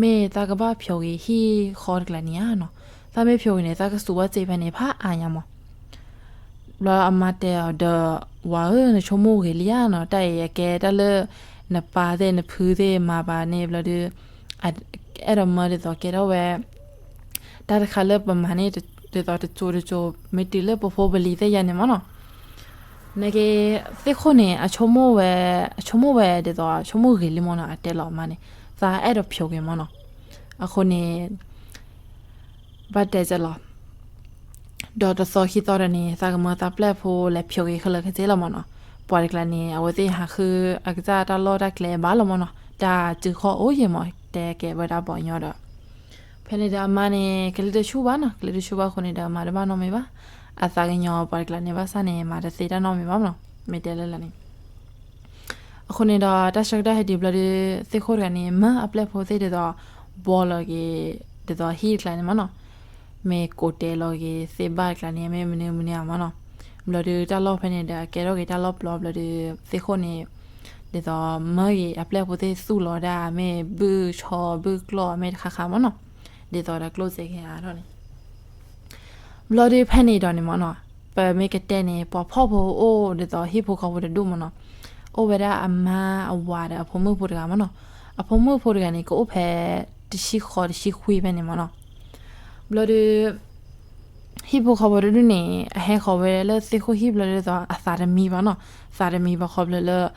မ့ၢ်သးကဘၣ်ဖျိးက့ၤဟံၣ်ဃီတကျါန့ၣ်ဧါနီၤ, သးမ့ၢ်ဖျိးက့ၤန့ၣ် သးကစူးဘၣ်စ့ဖဲန့ၣ် ဖးအါညါမၢ်. ဘျီအမါတဲအီၤဒီး, ဝၤဧၢ နဆိကမိၣ်ဂ့ၤလံဧါနီၤ, တၢ်အံၤအကဲတၢ်လၢ နပၢ်သ့ၣ်နဖုသ့ၣ်မၤဘၣ်န့ၣ်ဘျီဒီး အဲၣ်ဒိးမၢဒ်သိးကဲထီၣ်ဝဲ တၢ်တခါလၢပမၤန့ၣ် ဒ်သိးတကၠိတကၠိ မ့ၢ်တုၤလၢပဖိပလံၤသ့ၣ်ယါန့ၣ်မၢ်နီၤ. နက့ သ့ၣ်ခိၣ်န့ၣ် အဆိကမိၣ်ဝဲ, အဆိကမိၣ်ဝဲဒ်သိး ဆိကမိၣ်ဂ့ၤလံမၢ်နီၤ, အတဲလီၤအမါန့ၣ် သးအဲၣ်ဒိးဖျိးက့ၤမၢ်နီၤ. အဃိန့ၣ် ဘၣ်တဲကလီၤ ဒီးတသီခံသီဒီးန့ၣ် သးကမၢသးပျဲၢ်ဖိလဲၤဖျိးက့ၤခဲလၢာ်ခဲဆ့လီၤမၢ်နီၤ. ပှၤတကျါန့ၣ် အဝဲသ့ၣ်ဟးဃုအကစၢ်တၢ်လီၢ်တၢ်ကျဲဘၣ်လီၤမၢ်နီၤ, တၢ်စုခီၣ်အိၣ်ယဲၢ်မၢ် တဲကဲဝဲဒၣ်ပှၤကညီဒီး ဖဲန့ၣ်ဒီးအမါန့ၣ် ကလံၤတဆူၣ်ဘၣ်နီၤ, ကလံၤတဆူၣ်ဘၣ်အဃိန့ၣ်ဒီး မၤတဘၣ်နီတမံၤဘၣ်, အသးကညီၤပှၤတကျါန့ၣ် ဘၣ်ဆၣ်န့ၣ် မၤတသ့တၢ်နီတမံၤဘၣ်မၢ်နီၤ, မ့ၢ်တဲလၢလၢ်န့ၣ် အဃိန့ၣ်ဒီး တၢ်ဆၢကတီၢ်ဟဲဒံးဘျီဒီး သ့ၣ်ခိၣ်တဂၤန့ၣ် မၢအပျဲၢ်ဖိသ့ၣ်ဒ်သိး ဘှီလီၤက့ၤ ဒ်သိးဟံၣ်တကျါန့ၣ်မၢ်နီၤ, မ့ၢ်ကိးတဲလီၤက့ၤသ့ၣ်ဘၣ်တကျါန့ၣ် မ့ၢ်မနုၤမနုၤဧါမၢ်နီၤ. ဘျီဒီးတၢ်လီၢ်ဖဲန့ၣ်ဒီး ကဲထီၣ်က့ၤတၢ်လီၢ်ပျီဘျီဒီး သ့ၣ်ခိၣ်န့ၣ် ဒ်သိးမၢက့ၤအပျဲၢ်ဖိသ့ၣ်သူၣ်လီၤဒၣ် မ့ၢ်ဘုၣ်ဆီဘုၣ်ကျီၢ် မ့ၢ်တခါခါမၢ်နီၤ, ဒ်သိးဒီးကျိၣ်စ့ကဟဲအါထီၣ်န့ၣ် ဘျီဒီးဖဲန့ၣ်ဒီးန့ၣ်မၢ်နီၤ, ပမ့ၢ်ကတဲန့ၣ် ပှၤဖှီၣ်ဖိအိၣ်ဒ်သိးဟံၣ်ဖိဃီဖိတဒူၣ်မၢ်နီၤ, အိၣ်ဝဲဒၣ်အမါအဝၤဒီးအဖိမုၣ်ဖိတဂၤမၢ်နီၤ. အဖိမုၣ်ဖိတဂၤန့ၣ် ကအိၣ်ဖဲတဆံဃိးတဆံခွံဖဲန့ၣ်မၢ်နီၤ. ဘျီဒီး ဟံၣ်ဖိဃီဖိတဒူၣ်န့ၣ် အဟဲဃီၤဝဲလၢသ့ၣ်ခိၣ်ဟံၣ်ဘျီဒ်သိးအသးတမံဘၣ်နီၤ, သးတမံဘၣ်ဃီဘျီလၢ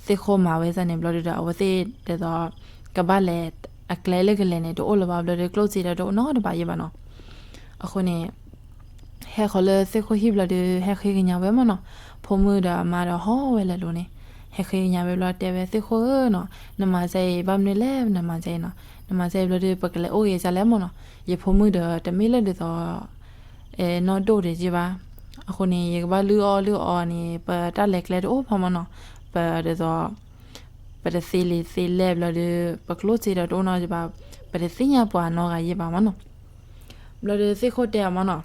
သ့ၣ်ခိၣ်မၤဝဲစ့ၢ်န့ၣ် ဘျီဒုဒီး အဝဲသ့ၣ်ဒ်သိး ကဘၣ်လဲၤ အကျဲလၢကလဲၤန့ၣ် တအိၣ်လၢၤဘၣ်ဘျီဒီး ကျိၣ်စ့ဒီးတအိၣ်နီတဘ့ၣ်ယဲၢ်ဘၣ်နီၤ. အဃိန့ၣ် ဟဲဃီၤလၢသ့ၣ်ခိၣ်ဟံၣ်ဘျီဒီး ဟဲဃ့ကညးဝဲမၢ်နီၤ, ဖိမုၣ်ဒီးအမါဒီးဟီၣ်ဝဲလၢလိၤန့ၣ်, ဟဲဃ့ကညးဝဲဘျီတဲဝဲ သ့ၣ်ခိၣ်ဧၢနီၤ, နမၤစ့ၢ်အံၤ ဘၣ်မနုၤလဲၣ် နမၤစ့ၢ်အံၤနီၤ, နမၤစ့ၢ်အံၤဘျီဒီး ပကလဲၤအိၣ်ဂ့ၤဒ်လဲၣ်မၢ်နီၤ, ယဖိမုၣ်ဒီးတမ့ၢ်လၢဒ်သိး နီၢ်ဒိၣ်ဒံးယဲၢ်ဘၣ်. အဃိန့ၣ် ယကဘၣ်လုၢ်အီၣ်လုၢ်အီန့ၣ် ပတၢ်လဲၤကျဲတအိၣ်ဘၣ်မၢ်နီၤ, ပဒ်သိး ပတသ့လံာ်သ့လဲၢ်ဘျီဒီး ပကျိၣ်စ့ဒီးတအိၣ်နီတဘ့ၣ်, ပတသ့ၣ်ညါပှၤနီတဂၤယဲၢ်ဘၣ်မၢ်နီၤ. ဘျီဒီးသ့ၣ်ခိၣ်တဲအီၤမၢ်နီၤ,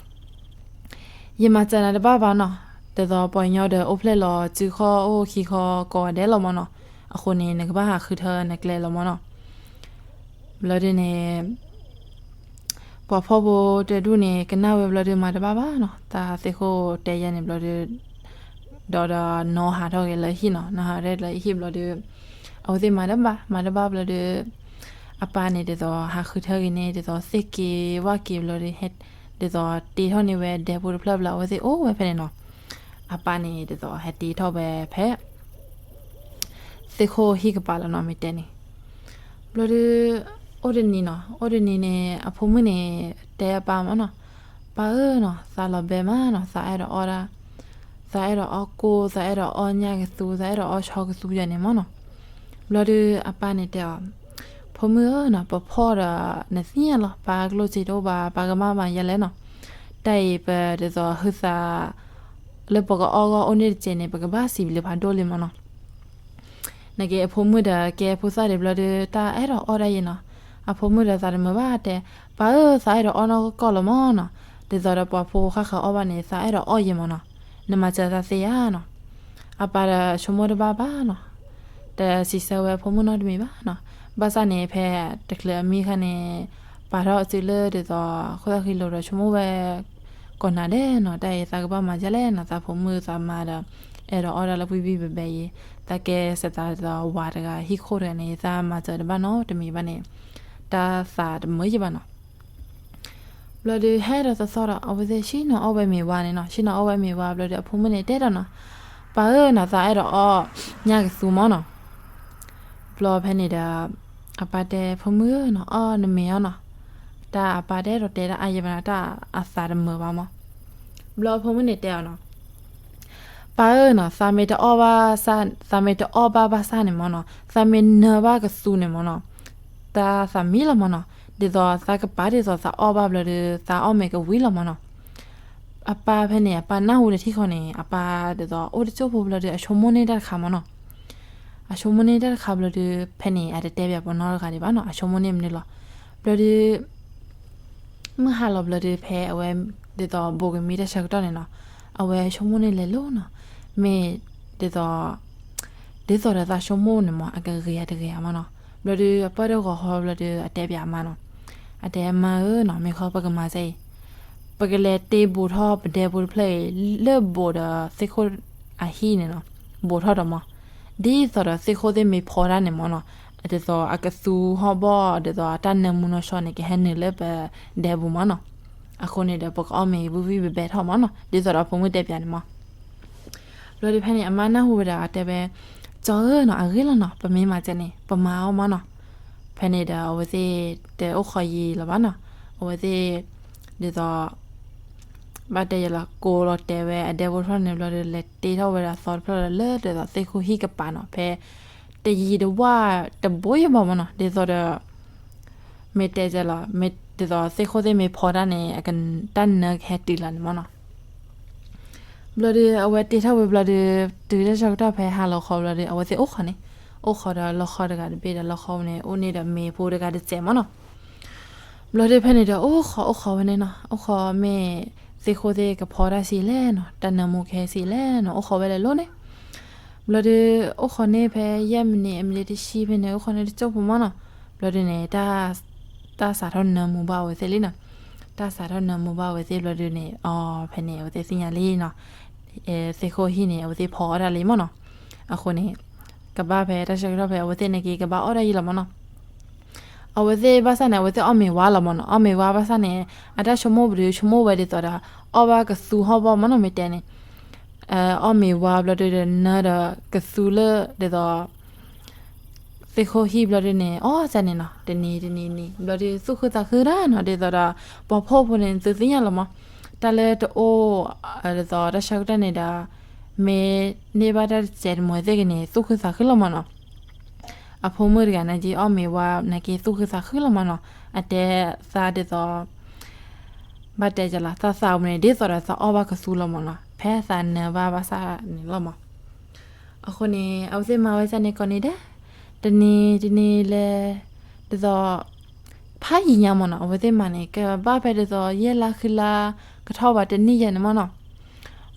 ယမၤစၢၤနၤတဘၣ်ဘၣ်နီၤ, ဒ်သိးပှၤကညီဒီးအိၣ်ဖျဲၣ်လီၤစုခီၣ်အိၣ်ခံခီကိးဂၤဒဲးလီၤမၢ်နီၤ, အဃိန့ၣ် နကဘၣ်ဟးဃုထၢနကျဲလီၤမၢ်နီၤ. ဘျီဒုန့ၣ် ပှၤဖှီၣ်ဖိတဒူၣ်န့ၣ် ကနၣ်ဝဲဘျီဒီး မၤတဘၣ်ဘၣ်နီၤ, တၢ်သ့ၣ်ခိၣ်တဲယဲၢ်န့ၣ်ဘျီဒီး ဒီးဒီးနီၢ်ဟးထီၣ်က့ၤလၢဟံၣ်နီၤ, နီၢ်ဟးထီၣ်လၢဟံၣ်ဘျီဒီး အဝဲသ့ၣ်မၤတဘၣ် မၤတဘၣ်ဘျီဒီး အပၢ်န့ၣ်ဒ်သိးဟးဃုထၢက့ၤန့ၣ် ဒ်သိးသ့ၣ်က့ၤဝၣ်က့ၤဘျီဒီး ဒ်သိးတ့ထီၣ်န့ၢ်ဝဲဒဲဖိတဖျၢၣ်ဘျီ အဝဲသ့ၣ်အိၣ်ဝဲဖဲန့ၣ်နီၤ. အပၢ်န့ၣ်ဒ်သိးဟဲတ့ထီၣ်ဝဲဖဲ သ့ၣ်ခိၣ်ဟံၣ်ကပၤလီၤနီၤ မ့ၢ်တဲန့ၣ်. ဘျီဒီး အိၣ်တနံၤနီၤ, အိၣ်တနံၤန့ၣ် အဖိမုၣ်န့ၣ် တဲအပၢ်မၢ်နီၤ, ပၢ်ဧၢနီၤ, သးလီၤဘဲမးနီၤ, သးအဲၣ်ဒိးအီၣ်ဒၣ်, သးအဲၣ်ဒိးအီၣ်ကိၢ်, သးအဲၣ်ဒိးအီၣ်ညၣ်ကသူ, သးအဲၣ်ဒိးအီၣ်ဆီကသူယဲၢ်န့ၣ်မၢ်နီၤ. ဘျီဒီးအပၢ်န့ၣ်တဲအီၤ, ဖိမုၣ်ဧၢနီၤ, ပဖှီၣ်ဒီးနသ့ၣ်ညါလီၤ, ပၢ်ကျိၣ်စ့တအိၣ်ဘၣ်, ပၢ်ကမၣ်မၤယဲလဲၣ်နီၤ. တၢ်အံၤပဒ်သိးဟုသး လၢပကအီၣ်ဂီၢ်အိၣ်န့ၢ်တစဲးန့ၣ် ပကဘၣ်စံးဘျုးဖးဒိၣ်လံမၢ်နီၤ. နက့အဖိမုၣ်ဒီးကဲဖိသၣ်ဒံးဘျီဒီး တၢ်အဲၣ်ဒိးအီၣ်ဒၣ်ယဲၢ်နီၤ. အဖိမုၣ်ဒီးသးတမုာ်ဘၣ်တဲ, ပၢ်ဧၢ, သးအဲၣ်ဒိးအီၣ်နီၢ်ကီၢ်လီၤမၢ်နီၤ. ဒ်သိးဒီးပှၤဖိဃၣ်ဃၣ်အီၣ်ဘၣ်န့ၣ် သးအဲၣ်ဒိးအီၣ်ယဲၢ်မၢ်နီၤ. နမၤစၢၤသးသ့ဧါနီၤ. အပၢ်ဒီးဆိကမိၣ်တဘၣ်ဘၣ်နီၤ. တစံးဆၢဝဲအဖိမုၣ်နီတမံၤဘၣ်နီၤ. ဘၣ်ဆၣ်န့ၣ် ဖဲတချုးအမံအခါန့ၣ် ပာ်ထီၣ်အစုလၢဒ်သိး ခိၣ်သၣ်ဃံလိာ်ဒီးဆိကမိၣ်ဝဲ ကိးနၤဒဲးနီၤ, တၢ်အံၤသးကဘၣ်မၤဒ်လဲၣ်နီၤ, သးဖိမုၣ်သးမါဒီး အဲၣ်ဒိးအီၣ်ဒၣ်လၢပှဲၤဘံၣ်ပဘဲယဲၢ်, သးကဲစးသးဒ်သိးဝၤတဂၤဟံၣ်ခိၣ်တဂၤန့ၣ် သးမၤစၢၤတဘၣ်နီတမံၤဘၣ်န့ၣ် တၢ်သးတမုာ်ယဲၢ်ဘၣ်နီၤ. ဘျီဒီးဟဲဒီးသီသီဒီး အဝဲသ့ၣ်ဆ့ၣ်နီၤအီၣ်ဝဲမ့ၤဝါန့ၣ်နီၤ, ဆ့ၣ်နီၤအီၣ်ဝဲမ့ၤဝါဘျီဒီး အဖိမုၣ်န့ၣ်တဲဒီးနီၤ, ပၢ်ဧၢနီၤ, သးအဲၣ်ဒိးအီၣ်ညၣ်ကသူမၢ်နီၤ. ဘျီဖဲန့ၣ်ဒီး အပၢ်တဲ ဖိမုၣ်ဧၢနီၤ, အီၣ်နမ့ၤအီၣ်နီၤ. တၢ်အပၢ်တဲဒီးတဲတၢ်အါယဲၢ်ဘၣ်နီၤ, တၢ်အသးတမုာ်ဘၣ်မၢ်. ဘျီဖိမုၣ်န့ၣ်တဲအီၤနီၤ, ပၢ်ဧၢနီၤ, သးမ့ၢ်တအီၣ်ဘၣ်ဆၣ်, သးမ့ၢ်တအီၣ်ဘၣ်ဘၣ်ဆၣ်န့ၣ်မၢ်နီၤ, သးမ့ၢ်နၢဘၣ်ကသူန့ၣ်မၢ်နီၤ, တၢ်သးမံလီၤမၢ်နီၤ, ဒ်သိးသးကပာ်ဒ်သိးသးအီၣ်ဘၣ်ဘျီဒီး သးအီၣ်မ့ၤကဝံၤလီၤမၢ်နီၤ. အပၢ်ဖဲန့ၣ် အပၢ်နၢ်ဟူတထံၣ်ဃီန့ၣ် အပၢ်ဒ်သိးအိၣ်တစိၢ်ဖိဘျီဒီး အဆိကမိၣ်န့ၢ်တၢ်တခါမၢ်နီၤ. အဆိကမိၣ်န့ၢ်တၢ်တခါဘျီဒီး ဖဲန့ၣ် အတတဲဘၣ်ပှၤနီတဂၤဒံးဘၣ်နီၤ, အဆိကမိၣ်န့ၢ်မနုၤလီၤ. ဘျီဒီး မုၢ်ဟါလီၤဘျီဒီး ဖဲအဝဲဒ်သိးဘိးကမံတၢ်ဆၢကတီၢ်န့ၣ်နီၤ, အဝဲဆိကမိၣ်န့ၣ်လဲၤလိၤနီၤ, မ့ၢ်ဒ်သိး ဒ်သိးဒီးသးဆိကမိၣ်န့ၣ်မး အကဂ့ၤဧါတဂ့ၤဧါမးနီၤ. ဘျီဒုးအပၢၢ်တဂီၤဃီဘျီဒုး အတဲပၠးအမါနီၤ, အတဲမါဧၢနီၤ, မ့ၢ်ဃီပကမၤဒ်အံၤ, ပကလဲၤတ့ဘူးထီၣ်ပဒဲဖိတဖျၢၣ်အံၤ လၢဘူးဒီးသ့ၣ်ခိၣ်အဟံၣ်န့ၣ်နီၤ, ဘူးထီၣ်ဒီးမး ဒ်သိးဒီးသ့ၣ်ခိၣ်သ့ၣ်မ့ၢ်ဖီတၢ်န့ၣ်မးနီၤ, ဒ်သိးအကသူဟီၣ်ဘီၣ် ဒ်သိးအတၢ်နၢမူနီၢ်ဆှီန့ၣ် ကဟဲနုာ်လၢပဒဲပူၤမးနီၤ. အဃိန့ၣ်ဒီး ပကအီၣ်မ့ၤဝံၣ်ဝံၣ်ဘဲဘဲထီၣ်မးနီၤ, ဒ်သိးဒီးဖိမုၣ်တဲပၠးန့ၣ်မး. ဘျီဒုးဖဲန့ၣ် အမါနၢ်ဟူဝဲဒီးအတဲဝဲ, ကၠီဧၢနီၤ, အဂ့ၢ်လီၤနီၤ, ပမ့ၢ်မၤဒ်န့ၣ် ပမၤအီၤမးနီၤ. ဖဲန့ၣ်ဒီးအဝဲသ့ၣ်တအိၣ်ဃီယံာ်လၢၤဘၣ်နီၤ, အဝဲသ့ၣ် ဒ်သိး ဘၣ်တဲယလီၤ ကိးလီၤတဲာ်ဝဲအဒဲဖိတဖျၢၣ်န့ၣ် ဘျီဒုးလဲၤတ့ထီၣ်ဝဲဒၣ်သီတဖျၢၣ်လီၤ လၢဒ်သိးသ့ၣ်ခိၣ်ဟံၣ်ကပၤနီၤ, ဖဲ တယံာ်တဝၣ်တဘိယဘၣ်မးနီၤ, ဒ်သိးဒီး မ့ၢ်တဲလီၤ မ့ၢ်ဒ်သိးသ့ၣ်ခိၣ်သ့ၣ်မ့ၢ်ဖီတၢ်န့ၣ် အကတၢ်နၢကဟဲတုၤလီၤန့ၣ်မးနီၤ. ဘျီဒုးအဝဲတ့ထီၣ်ဝဲဘျီဒုး တုၤတၢ်ဆၢကတီၢ်ဖဲဟါလီၤခီဘျီဒုး အဝဲသ့ၣ်အိၣ်ဃီန့ၣ်, အိၣ်ဃီဒီးလီခီတဂၤတဘ့ၣ်ဒီး လီခီန့ၣ် အိၣ်န့ၢ်ဒီးမ့ၤဖိတဂၤတစဲးမးနီၤ. ဘျီဒုးဖဲန့ၣ်ဒီး အိၣ်ဃီအိၣ်ဃီဝဲန့ၣ်နီၤ, အိၣ်ဃီမ့ၢ်သ့ၣ်ခိၣ်သ့ၣ်ကဖီတၢ်ဆံးလဲၣ်နီၤ, တၢ်နၢမူကဟဲဆံးလဲၣ်နီၤ, အိၣ်ဃီဝဲလဲၤလိၤန့ၣ်. ဘျီဒုး အိၣ်ဃီန့ၣ်ဖဲယဲၢ်မံးနံး အမံးနံးတဆံဖဲန့ၣ် အိၣ်ဃီန့ၣ်တစိၢ်ဖိမးနီၤ. ဘျီဒုးန့ၣ် တၢ်စးထီၣ်နၢမူဘၣ်အဝဲသ့ၣ်လံနီၤ. တၢ်စးထီၣ်နၢမူဘၣ်အဝဲသ့ၣ်ဘျီဒုးန့ၣ် အီၤ ဖဲန့ၣ် အဝဲသ့ၣ်သ့ၣ်ညါလံနီၤ, သ့ၣ်ခိၣ်ဟံၣ်န့ၣ် အဝဲသ့ၣ်ဖီအီၣ်တၢ်လံမးနီၤ. အဃိန့ၣ် ကဘၣ်ဖဲတၢ်ဆၢကတီၢ်ဖဲအဝဲသ့ၣ်န့ၣ်က့ၤ ကဘၣ်အီၣ်တၢ်ယံာ်လီၤမးနီၤ. အဝဲသ့ၣ်ဘၣ်ဆၣ်န့ၣ် အဝဲသ့ၣ်အီၣ်မ့ၤဝါလီၤမးနီၤ, အီၣ်မ့ၤဝါဘၣ်ဆၣ်န့ၣ် အတၢ်ဆိကမိၣ်ပဒုး ဆိကမိၣ်ဝဲဒ်သိးဒီး အီၣ်ဘၣ်ကသူဟီၣ်ဘီၣ်မးနီၤ မ့ၢ်တဲန့ၣ် အီၣ်မ့ၤဝါဘျီဒုးဒီးနၢဒီးကသူလၢဒ်သိး သ့ၣ်ခိၣ်ဟံၣ်ဘျီဒုးန့ၣ် အီၣ်စၢ်န့ၣ်နီၤ, တနံၤတနံၤနံၤ ဘျီဒုးသူၣ်ခုသးခုဒၣ်နီၤ, ဒ်သိးဒီး ပှၤဖှီၣ်ဖိန့ၣ် သုသ့ၣ်ညါလီၤမး, တၢ်လၢတအိၣ် ဒ်သိးတၢ်ဆၢကတီၢ်န့ၣ်ဒီး မ့ၢ်န့ၢ်ဘၣ်တၢ်တစဲးတမှဲၤသ့ၣ်က့ၤန့ၣ် သူၣ်ခုသးခုလီၤမးနီၤ. အဖိမုၣ်တဂၤန့ၣ်က့ အီၣ်မ့ၤဝါန့ၣ်က့ သူၣ်ခုသးခုလီၤမးနီၤ, အတဲသးဒ်သိး ဘၣ်တဲကလီၤ သးသးပူၤန့ၣ် ဒ်သိးဒီးသးအီၣ်ဘၣ်ကသူလီၤမးနီၤ, ဖဲသးနၢဘၣ်ဘၣ်ဆၣ်န့ၣ်လီၤမး. အဃိန့ၣ် အဝဲသ့ၣ်မၤဝဲဒ်န့ၣ်ကိးနံၤဒဲး, တနံၤတနံၤလဲၤ ဒ်သိး ဖးယံာ်ညါမးနီၤ, အဝဲသ့ၣ်မၤန့ၣ် ကဘၣ်ဖဲဒ်သိး ယဲၢ်လါဃုလါ ကထီၣ်ဘးတနံၣ်ယဲၢ်န့ၣ်မးနီၤ.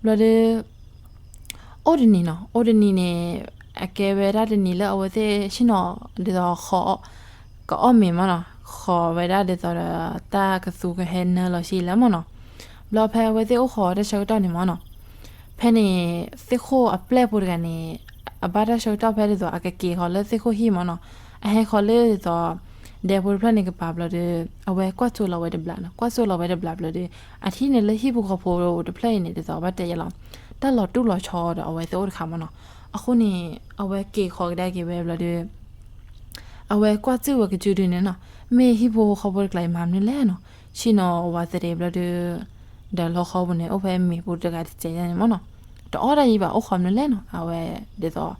ဘျီဒုး အိၣ်တနံၤနီၤ, အိၣ်တနံၤန့ၣ် အကဲဝဲဒၣ်တနံၤလၢအဝဲသ့ၣ်ဆ့ၣ်နီၤ ဒ်သိး ကအီၣ်မ့ၤမးနီၤ, ဃီၤဝဲဒၣ်ဒ်သိးဒီး တၢ်ကသူကဟဲနၢလီၤဆံးလဲၣ်မးနီၤ. ဘျီဖဲအဝဲသ့ၣ်အိၣ်ဃီၤတၢ်ဆၢကတီၢ်န့ၣ်မးနီၤ, ဖဲန့ၣ် သ့ၣ်ခိၣ်အပျဲၢ်ဖိတဂၤန့ၣ် အဘၣ်တၢ်ဆၢကတီၢ်ဖဲဒ်သိး အကက့ၤဃီၤလၢသ့ၣ်ခိၣ်ဟံၣ်မးနီၤ, အဟဲဃီၤလၢဒ်သိး ဒဲဖိတဖျၢၣ်န့ၣ်ကပၤဘျီဒီး အဝဲကွၢ်စိလီၤဝဲတဘျီနီၤ, ကွၢ်စိလီၤဝဲတဘျီဘျီဒီး အထံၣ်န့ၣ်လၢဟံၣ်ဖိဃီဖိတဖျၢၣ်အံၤန့ၣ် ဒ်သိးဘၣ်တဲယဲလီၤ တၢ်လီၤတူၢ်လီၤဆီဒီးအဝဲသ့ၣ်အိၣ်တခါမးနီၤ. အဃိန့ၣ် အဝဲက့ၤဃီၤကဒါက့ၤဝဲဘျီဒီး အဝဲကွၢ်စူၣ်ဝဲကစုဒုန့ၣ်နီၤ, မ့ၢ်ဟံၣ်ဖိဃီဖိတကျါအံၤမၤမနုၤလဲၣ်နီၤ, ဆ့ၣ်နီၤဝဲသ့ၣ်ဘျီဒီး ဒီးလီခီပူၤန့ၣ် အိၣ်ဖဲမ့ၤပူၤတဂၤတစဲးယဲၢ်န့ၣ်မးနီၤ, တအီၣ်တၢ်ယံၤဘၣ် အိၣ်ဃီမနုၤလဲၣ်နီၤ, အဝဲဒ်သိး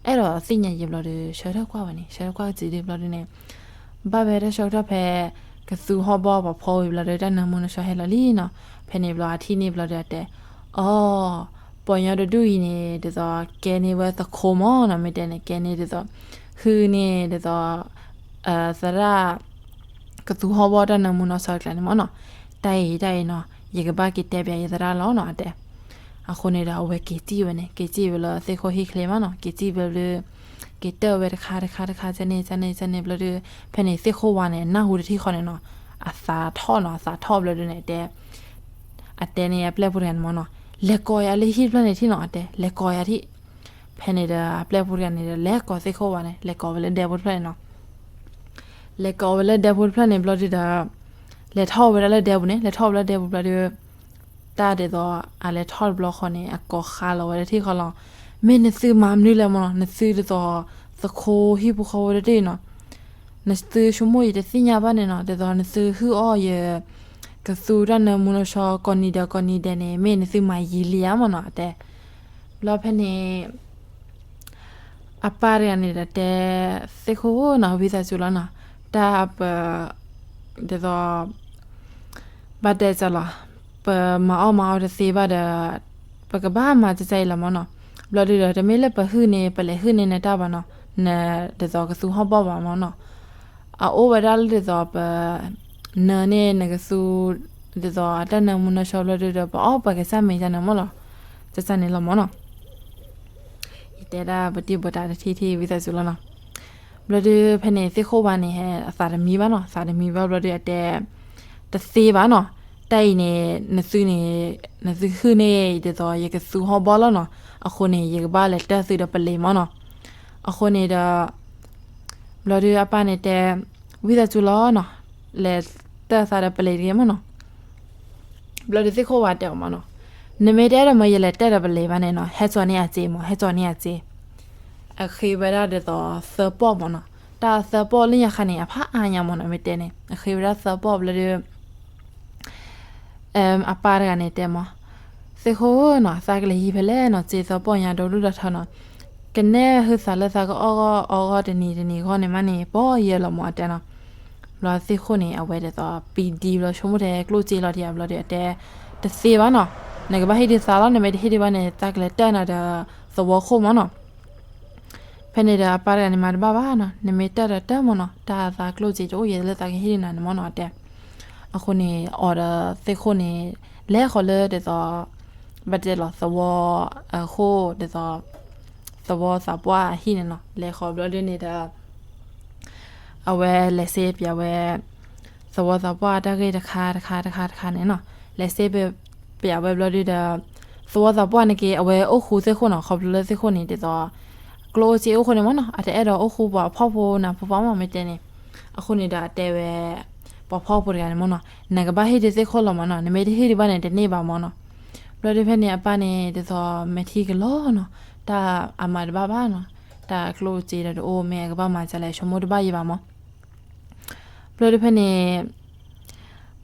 အဲၣ်ဒိးသ့ၣ်ညါယံၤဘျီဒီး ဆၢထၢၣ်ကွၢ်ဝဲန့ၣ် ဆၢထၢၣ်ကွၢ်ကစုဒုဘျီဒီးန့ၣ် ဘၣ်ဖဲတၢ်ဆၢကတီၢ်ဖဲ ကသူဟီၣ်ဘီၣ်ပှၤဖီဝံၤဘျီဒီး တၢ်နၢမူနၢဆှီဟဲလီၤလံနီၤ, ဖဲန့ၣ်ဘျီအထံၣ်န့ၣ်ဘျီဒီးအတဲ အီၤ ပှၤညီတဒူၣ်အံၤန့ၣ် ဒ်သိးကဲန့ၢ်ဝဲသခိမးနီၤ, မ့ၢ်တဲန့ၣ် ကဲန့ၢ်ဒ်သိး ဟုၣ်န့ၢ်ဒ်သိး သရၣ် ကသူဟီၣ်ဘီၣ်တၢ်နၢမူနၢဆှီတကျါန့ၣ်မးနီၤ, တၢ်အံၤတၢ်အံၤနီၤ ယကဘၣ်က့ၤတဲပၠးယသရၣ်လီၤနီၤ အတဲ. အဃိန့ၣ်ဒီး အဝဲက့ၤစံၣ်ဝဲန့ၣ် က့ၤစံၣ်ဝဲလၢသ့ၣ်ခိၣ်ဟံၣ်ချ့မးနီၤ, က့ၤစံၣ်ဝဲဘျီ က့ၤတၢၢ်ဝဲတခါတခါတခါ ကန့ၣ်ကန့ၣ်ကန့ၣ်ဘျီဒီး ဖဲန့ၣ်သ့ၣ်ခိၣ်ဝါန့ၣ် နၢ်ဟူတထံၣ်ဃီန့ၣ်နီၤ, အသးထီၣ်နီၤ အသးထီၣ်ဘျီဒီးန့ၣ် အတဲ အတဲန့ၢ်အပျဲၢ်ဖိတဂၤန့ၣ်မးနီၤ, လဲၤကိးယၤလၢဟံၣ်တဖျၢၣ်န့ၣ်ထံၣ်နီၤ အတဲ လဲၤကိးယၤထံၣ်. ဖဲန့ၣ်ဒီးအပျဲၢ်ဖိတဂၤန့ၣ်ဒီး လဲၤကိးသ့ၣ်ခိၣ်ဝါန့ၣ် လဲၤကိးဝဲလၢဒဲဖိတဖျၢၣ်န့ၣ်နီၤ လဲၤကိးဝဲလၢဒဲဖိတဖျၢၣ်န့ၣ်ဘျီဒုးဒီး လဲၤထီၣ်ဝဲဒၣ်လၢဒဲပူၤန့ၣ် လဲၤထီၣ်ဝဲလၢဒဲပူၤဘျီဒီး တၢ်ဒ်သိး အလဲၤထီၣ်တဘျီဃီန့ၣ် အကိးဃါလီၤဝဲတထံၣ်ဃီလီၤ. မ့ၢ်နသုမၤမနုၤလဲၣ်မးနီၤ, နသုဒ်သိး သခိဟံၣ်ဖိဃီဖိတဒူၣ်နီၤ, နသုဆိကမိၣ်ယတသ့ၣ်ညါဘၣ်န့ၣ်နီၤ, ဒ်သိးနသုဟုၣ်အီၣ်ယ ကသူတၢ်နၢမူနၢဆှီကိးနံၤဒဲးကိးနံၤဒဲးန့ၣ် မ့ၢ်နသုမၤယံာ်လံဧါမးနီၤ အတဲ. ဘျီဖဲန့ၣ် အပၢ်တဂၤန့ၣ်ဒီးတဲ သ့ၣ်ခိၣ်နီၤ ဝံသးစူၤလီၤနီၤ, တၢ်ပ ဒ်သိး ဘၣ်တဲစၢ်လီၤ, ပမၤအီၣ်မၤအီတသ့ဘၣ်ဒီး ပကဘၣ်မၤစၢ်စၢ်အံၤလီၤမးနီၤ. ဘျီဒုးဒီး တမ့ၢ်လၢပဟုၣ်န့ၣ် ပလဲၤဟုၣ်န့ၢ်နတၢ်ဘၣ်နီၤ, နဒ်သိးကသူဟီၣ်ဘီၣ်ဘၣ်မးနီၤ. အအိၣ်ဝဲဒၣ်လၢဒ်သိးပ နၢန့ၢ်နကသူ ဒ်သိးအတၢ်နၢမူနၢဆှီဘျီဒုးဒီး ပအီၣ်ပှဲၤကစၢ်မ့ၤကန့ၣ်မးလီၤ. တၢ်န့ၣ်လီၤမၢ်နီၤ. ယတဲဒၣ်ပတံၢ်ပတၢ်တထံၣ်ထံၣ် ဝံသးစူၤလီၤနီၤ. ဘျီဒုးဖဲန့ၣ် သ့ၣ်ခိၣ်ဝါန့ၣ် အသးတမံဘၣ်နီၤ, သးတမံဘၣ်ဘျီဒုးအတဲ, တသ့ဘၣ်နီၤ, တၢ်အံၤန့ၣ် နသုန့ၣ်, နသုဟုၣ်န့ၢ်ဒ်သိး ယကသူဟီၣ်ဘီလီၤနီၤ, အဃိန့ၣ် ယကဘၣ်လဲၤတၢၢ်သုဒီးပလံၤမၢ်နီၤ. အဃိန့ၣ်ဒီး ဘျီဒုးအပၢ်န့ၣ်တဲ, ဝံသးစူၤလီၤနီၤ, လဲၤတၢၢ်သးဒီးပလံၤတဂ့ၤမၢ်နီၤ. ဘျီဒုးသ့ၣ်ခိၣ်ဝါတဲအီၤမၢ်နီၤ, နမ့ၢ်တအဲၣ်ဒိးမၢယလဲၤတၢၢ်ဒီးပလံၤဘၣ်န့ၣ်နီၤ, ဟဲစိာ်န့ၢ်အစ့မၢ်, ဟဲစိာ်န့ၢ်အစ့. အဃ့ဝဲဒၣ်ဒ်သိးသၢပီၢ်မၢ်နီၤ, တၢ်သၢပီၢ်လၢညါခါန့ၣ် အဖးအါညါမၢ်နီၤ, မ့ၢ်တဲန့ၣ် အဃ့ဝဲဒၣ်သၢပီၢ်ဘျီဒုး အပၢ်တဂၤန့ၣ်တဲမၢ်, သ့ၣ်ခိၣ်ဧၢနီၤ, သးကလဲၤဟံးဖဲလဲၣ်နီၤ, စ့သၢပီၢ်ညါဒီဒူၣ်ဒီထၢနီၤ, ကနဲၣ်ဟုသးလၢသးကအီၣ်ဂီၢ်အီဂီၢ်တနံၤတနံၤဂီၢ်န့ၣ်မးန့ၣ် ပီၢ်ယၢလီၤမၢ်အတဲနီၤ. ဘျီသ့ၣ်ခိၣ်န့ၣ် အဝဲဒ်သိး ပံဒံဘျီဆိကမိၣ်ထဲကျိၣ်စ့လီၤဒံးဧါဘျီဒီးအတဲ, တသ့ဘၣ်နီၤ, နကဘၣ်ဟ့ၣ်ဒုးသးလီၤ, နမ့ၢ်တဟ့ၣ်ဒုးဘၣ်န့ၣ် သးကလဲၤတၢၢ်နၤဒီးသဝီခိၣ်မၢ်နီၤ. ဖဲန့ၣ်ဒီးအပၢ်တဂၤန့ၣ် မၤတဘၣ်ဘၣ်နီၤ, နမ့ၢ်တၢၢ်ဒီးတၢၢ်မၢ်နီၤ, တၢ်သးကျိၣ်စ့တအိၣ်ယဲလၢသးကဟ့ၣ်ဒုးနၤန့ၣ်မၢ်နီၤအတဲ. အဃိန့ၣ် အီၤဒီးသ့ၣ်ခိၣ်န့ၣ် လဲၤဃီၤလၢဒ်သိး ဘၣ်တဲလီၤသဝီအဃိၣ်ဒ်သိး သဝီသးပှၢ်အဟံၣ်န့ၣ်နီၤ, လဲၤဃီၤဘျီဒုးန့ၣ်ဒီး အဝဲလဲၤစ့ပၠးဝဲ သဝီသးပှၢ်တၢ်ဂ့ၢ်တခါတခါတခါတခါန့ၣ်နီၤ, လဲၤစ့ပၠးဝဲဘျီဒုးဒီး သဝီသးပှၢ်န့ၣ်က့ၤ အဝဲအိၣ်ဃူသ့ၣ်ခိၣ်နီၤ, ခီဖျိလၢသ့ၣ်ခိၣ်န့ၣ်ဒ်သိး ကျိၣ်အိၣ်စ့အိၣ်ဃိန့ၣ်မၢ်နီၤ, အတအဲၣ်ဒိးအိၣ်ဃူပှၤဖှီၣ်ဖိနၤဖိပှၤမၢ် မ့ၢ်တဲန့ၣ်. အဃိန့ၣ်ဒီးအတဲဝဲ ပှၤဖှီၣ်ဖိတဂၤန့ၣ်မၢ်နီၤ, နကဘၣ်ဟ့ၣ်ဒုးသ့ၣ်ခိၣ်လီၤမၢ်နီၤ, နမ့ၢ်တဟ့ၣ်ဒုးဘၣ်န့ၣ် တန့ၢ်ဘၣ်မၢ်နီၤ. ဘျီဒုးဖဲန့ၣ်အပၢ်န့ၣ်ဒ်သိးမဲာ်ထံကလီၤနီၤ, တၢ်အမၤတဘၣ်ဘၣ်နီၤ, တၢ်ကျိၣ်စ့ဒီးတအိၣ် မ့ၢ်အကဘၣ်မၤဒ်လဲၣ် ဆိကမိၣ်တဘၣ်ယံၤဘၣ်မၢ်. ဘျီဒုးဖဲန့ၣ်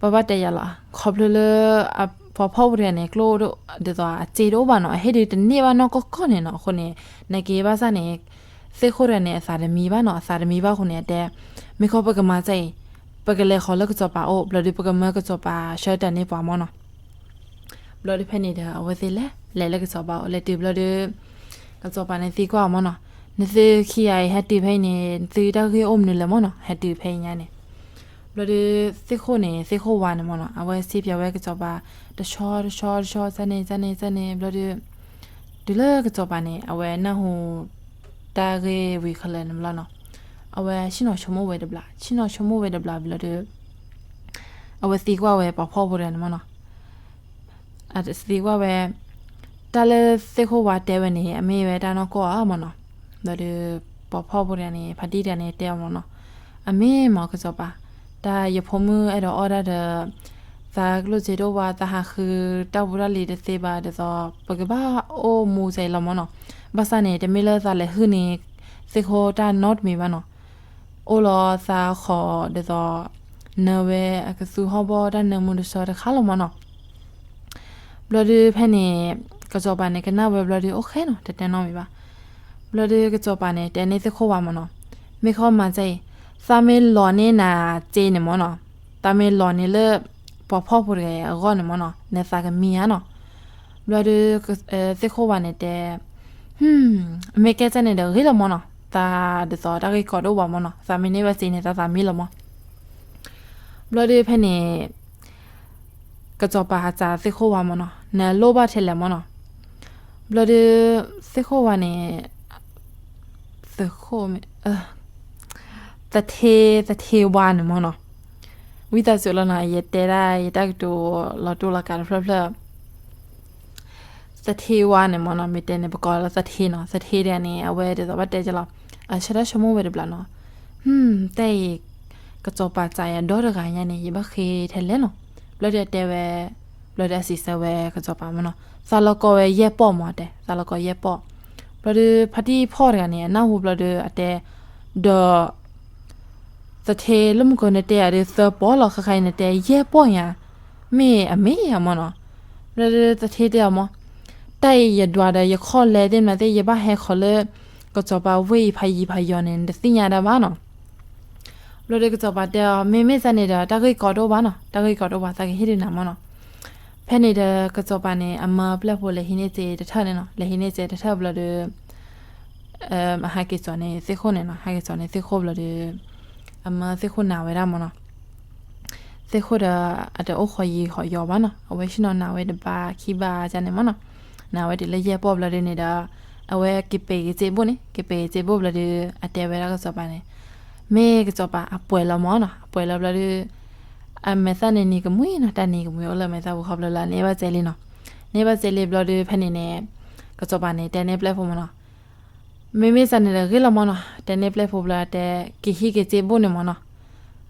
ပဘၣ်တဲယၤလီၤ, ခီဖျိလၢ ပှၤဖှီၣ်ဖိတဂၤန့ၣ် ကျိၣ်ဒ်သိးအစ့တအိၣ်ဘၣ်နီၤ, အဟ့ၣ်ဒုးတန့ၢ်ဘၣ်နီၢ်ကီၢ်ကီၢ်န့ၣ်နီၤ, အဃိန့ၣ် နက့ၤဘၣ်ဆၣ်န့ၣ် သ့ၣ်ခိၣ်တဂၤန့ၣ် အသးတမံဘၣ်နီၤ, အသးတမံဘၣ်အဃိန့ၣ် အတဲ မ့ၢ်ခီပကမၤဒ်အံၤ, ပကလဲၤဃီၤလၢကစီၤပၤအိၣ် ဘျီဒုး ပကမၢကစီၤပၤဆှၢတၢ်န့ၢ်ပှၤမၢ်နီၤ. ဘျီဒုးဖဲန့ၣ်ဒီး အဝဲသ့ၣ်လဲၤ လဲၤလၢကစီၤပၤအိၣ် လဲၤတုၤဘျီဒုး ကစီၤပၤန့ၣ်သံကွၢ်အီၤမၢ်နီၤ, နသုခံဂၤအံၤ ဟဲတုၤဖဲအံၤန့ၣ် နသုတၢ်ဂ့ၢ်အိၣ်မနုၤလဲၣ်မၢ်နီၤ, ဟဲတုၤဖဲအံၤညါန့ၣ်. ဘျီဒုး သ့ၣ်ခိၣ်န့ၣ် သ့ၣ်ခိၣ်ဝါန့ၣ်မၢ်နီၤ, အဝဲစ့ပၠးဝဲကစီၤပၤ တဆီတဆီတဆီ စၢ်န့ၣ် စၢ်န့ၣ် စၢ်န့ၣ် ဘျီဒုး တုၤလၢကစီၤပၤန့ၣ် အဝဲနၢ်ဟူ တၢ်ဂ့ၢ်ဝံၤခဲလၢာ်န့ၣ်လီၤနီၤ, အဝဲဆ့ၣ်နီၤဆိကမိၣ်ဝဲတဘျီ, ဆ့ၣ်နီၤဆိကမိၣ်ဝဲတဘျီဘျီဒုး အဝဲသံကွၢ်ဝဲပှၤဖှီၣ်ဖိတဂၤန့ၣ်မၢ်နီၤ, သံကွၢ်ဝဲ တၢ်လၢသ့ၣ်ခိၣ်ဝါတဲဝဲန့ၣ် အမ့ၢ်ဝဲတၢ်နီၢ်ကီၢ်ဧါမၢ်နီၤ. ဘျီဒုး ပှၤဖှီၣ်ဖိတဂၤန့ၣ် ဖါတံၢ်တဂၤန့ၣ် တဲအီၤမၢ်နီၤ, အမ့ၢ်မၢ်ကစီၤပၤ, တၢ်ယဖိမုၣ်အဲၣ်ဒိးအီၣ်ဒၣ်ဒီး သးကျိၣ်စ့တအိၣ်ဘၣ်, သးဟးဃုတၢ်ဖိတၢ်လံၤတသ့ဘၣ်ဒ်သိး ပကဘၣ်အိၣ်မူစဲအံၤလီၤမၢ်နီၤ. ဘၣ်ဆၣ်န့ၣ် တမ့ၢ်လၢသးလဲၤဟုၣ်န့ၢ် သ့ၣ်ခိၣ်တၢ်နီတမံၤဘၣ်နီၤ, အိၣ်လီၤသးဃီဒ်သိး နၢဝဲအကသူဟီၣ်ဘီတၢ်နၢမူတဆၢတခါလီၤမၢ်နီၤ. ဘျီဒုးဖဲန့ၣ် ကစီၤပၤန့ၣ် ကနၣ်ဝဲဘျီဒုး အိၣ်ဃဲနီၤ တတဲနီတမံၤဘၣ်. ဘျီဒုးကစီၤပၤန့ၣ် တဲန့ၢ်သ့ၣ်ခိၣ်ဝါမၢ်နီၤ, မ့ၢ်ခီမၤစၢၤအံၤ, သးမ့ၢ်လီၤန့ၢ်နၤစ့န့ၣ်မၢ်နီၤ, သးမ့ၢ်လီၤန့ၢ်လၢ ပှၤဖှီၣ်ဖိတဂၤအဂီၢ်န့ၣ်မၢ်နီၤ, နသးကမံဧါနီၤ. ဘျီဒုး သ့ၣ်ခိၣ်ဝါန့ၣ်တဲ မ့ၢ်ကဲစ့န့ၣ်ဒီးဂ့ၤလီၤမၢ်နီၤ, သးဒ်သိးတၢ်ဂ့ၢ်ကီတအိၣ်ဘၣ်မၢ်နီၤ, သးမ့ၢ်န့ၢ်ဘၣ်စ့န့ၣ် သးသးမံလီၤမၢ်. ဘျီဒုးဖဲန့ၣ် ကစီၤပၤဟးစံးသ့ၣ်ခိၣ်ဝါမၢ်နီၤ, နလိၣ်ဘၣ်ထဲလဲၣ်မၢ်နီၤ. ဘျီဒုး သ့ၣ်ခိၣ်ဝါန့ၣ် သ့ၣ်ခိၣ်မ့ၢ် သထ့ သထ့ဝါန့ၣ်မၢ်နီၤ, ဝံသးစူၤလီၤနီၤ, ယတဲဒၣ်ယတၢ်ကတိၤလီၤတိၢ်လီၤကးတဖျၢၣ်ဖျၢၣ်. သထ့ဝါန့ၣ်မၢ်နီၤ, မ့ၢ်တဲန့ၣ် ပကိးလၢသထ့နီၤ, သထ့ဒ်န့ၣ် အဝဲဒ်သိးဘၣ်တဲကလီၤ, အဆၢတၢ်ဆိကမိၣ်ဝဲတဘျီနီၤ, တၢ်အံၤ ကစီၤပၤစံးယၤဒီတဂၤညါန့ၣ် ယဘၣ်ဃ့ထဲလဲၣ်နီၤ. ဘျီဒုးအတဲဝဲ, ဘျီဒုးအစံးဆၢဝဲကစီၤပၤမၢ်နီၤ, သးလီၤကီဝဲယဲၢ်ပီၢ်မၢ်တဲ, သးလီၤကီယဲၢ်ပီၢ်. ဘျီဒုး ဖါတံၢ်ဖီၣ်တဂၤန့ၣ် အနၢ်ဟူဘျီဒုးအတဲ ဒီး သထ့လၢမုၢ်ကီၢ်နတဲယၤဒုးသၢပီၢ်လီၤ, ခဲခါအံၤနတဲယဲၢ်ပီၢ်ညါ, မ့ၢ်အမ့ၢ်ဧါမၢ်နီၤ. ဘျီဒုးသထ့တဲအီၤမၢ်, တၢ်အံၤယဒွးဒီးယခီၣ်လဲသ့ၣ်မနုၤသ့ၣ် ယဘၣ်ဟဲဃီၤလၢ ကစီၤပၤဝ့ၢ်အံၤဖးယံၤဖးယီၤန့ၣ် နတသ့ၣ်ညါဒၣ်ဘၣ်နီၤ. ဘျီဒုးကစီၤပၤတဲအီၤ မ့မ့ၢ်စ့ၢ်န့ၣ်ဒီး တၢ်ဂ့ၢ်ကီတအိၣ်ဘၣ်နီၤ, တၢ်ဂ့ၢ်ကီတအိၣ်ဘၣ် သးကဟ့ၣ်ဒုးနၤမၢ်နီၤ. ဖဲန့ၣ်ဒီးကစီၤပၤန့ၣ် အမၢပျဲၢ်ဖိလဲၤဟံးန့ၢ်စ့တထၢၣ်န့ၣ်နီၤ, လဲၤဟံးန့ၢ်စ့တထၢၣ်ဘျီဒုး အဟးက့ၤစိာ်န့ၢ်သ့ၣ်ခိၣ်န့ၣ်နီၤ, ဟးက့ၤစိာ်န့ၢ်သ့ၣ်ခိၣ်ဘျီဒုး အမၢသ့ၣ်ခိၣ်နာ်ဝဲဒၣ်မၢ်နီၤ. သ့ၣ်ခိၣ်ဒီးအတအိၣ်ဃီယံၤဃီယီၤဘၣ်နီၤ, အဝဲဆ့ၣ်နီၤနာ်ဝဲတဘးခံဘးဒ်န့ၣ်မၢ်နီၤ. အဝဲတုၤလၢယဲၢ်ပီၢ်ဘျီဒုန့ၣ်ဒီး အဝဲက့ၤပဲာ်က့ၤစ့ဘိၣ်န့ၣ်, က့ၤပဲာ်က့ၤစ့ဘိၣ်ဘျီဒု အတဲဝဲဒၣ်ကစီၤပၤန့ၣ်, မ့ၢ်ကစီၤပၤအပှဲၤလီၤမၢ်နီၤ, အပှဲၤလီၤဘျီဒု အမဲာ်သၣ်န့ၣ်နံၤကမှံနီၤ, တၢ်နံၤကမှံအိၣ်လၢအမဲာ်သၣ်ပူၤခီဖျိလၢအန့ၢ်ဘၣ်စ့လံနီၤ, န့ၢ်ဘၣ်စ့လံဘျီဒုဖဲန့ၣ်န့ၣ် ကစီၤပၤန့ၣ် တဲန့ၢ်ပျဲၢ်ဖိမၢ်နီၤ, မ့မ့ၢ်စ့ၢ်န့ၣ်ဒီးဂ့ၤလီၤမၢ်နီၤ, တဲန့ၢ်ပျဲၢ်ဖိဘျီတဲ က့ၤဟံးက့ၤစ့ဘိၣ်န့ၣ်မၢ်နီၤ,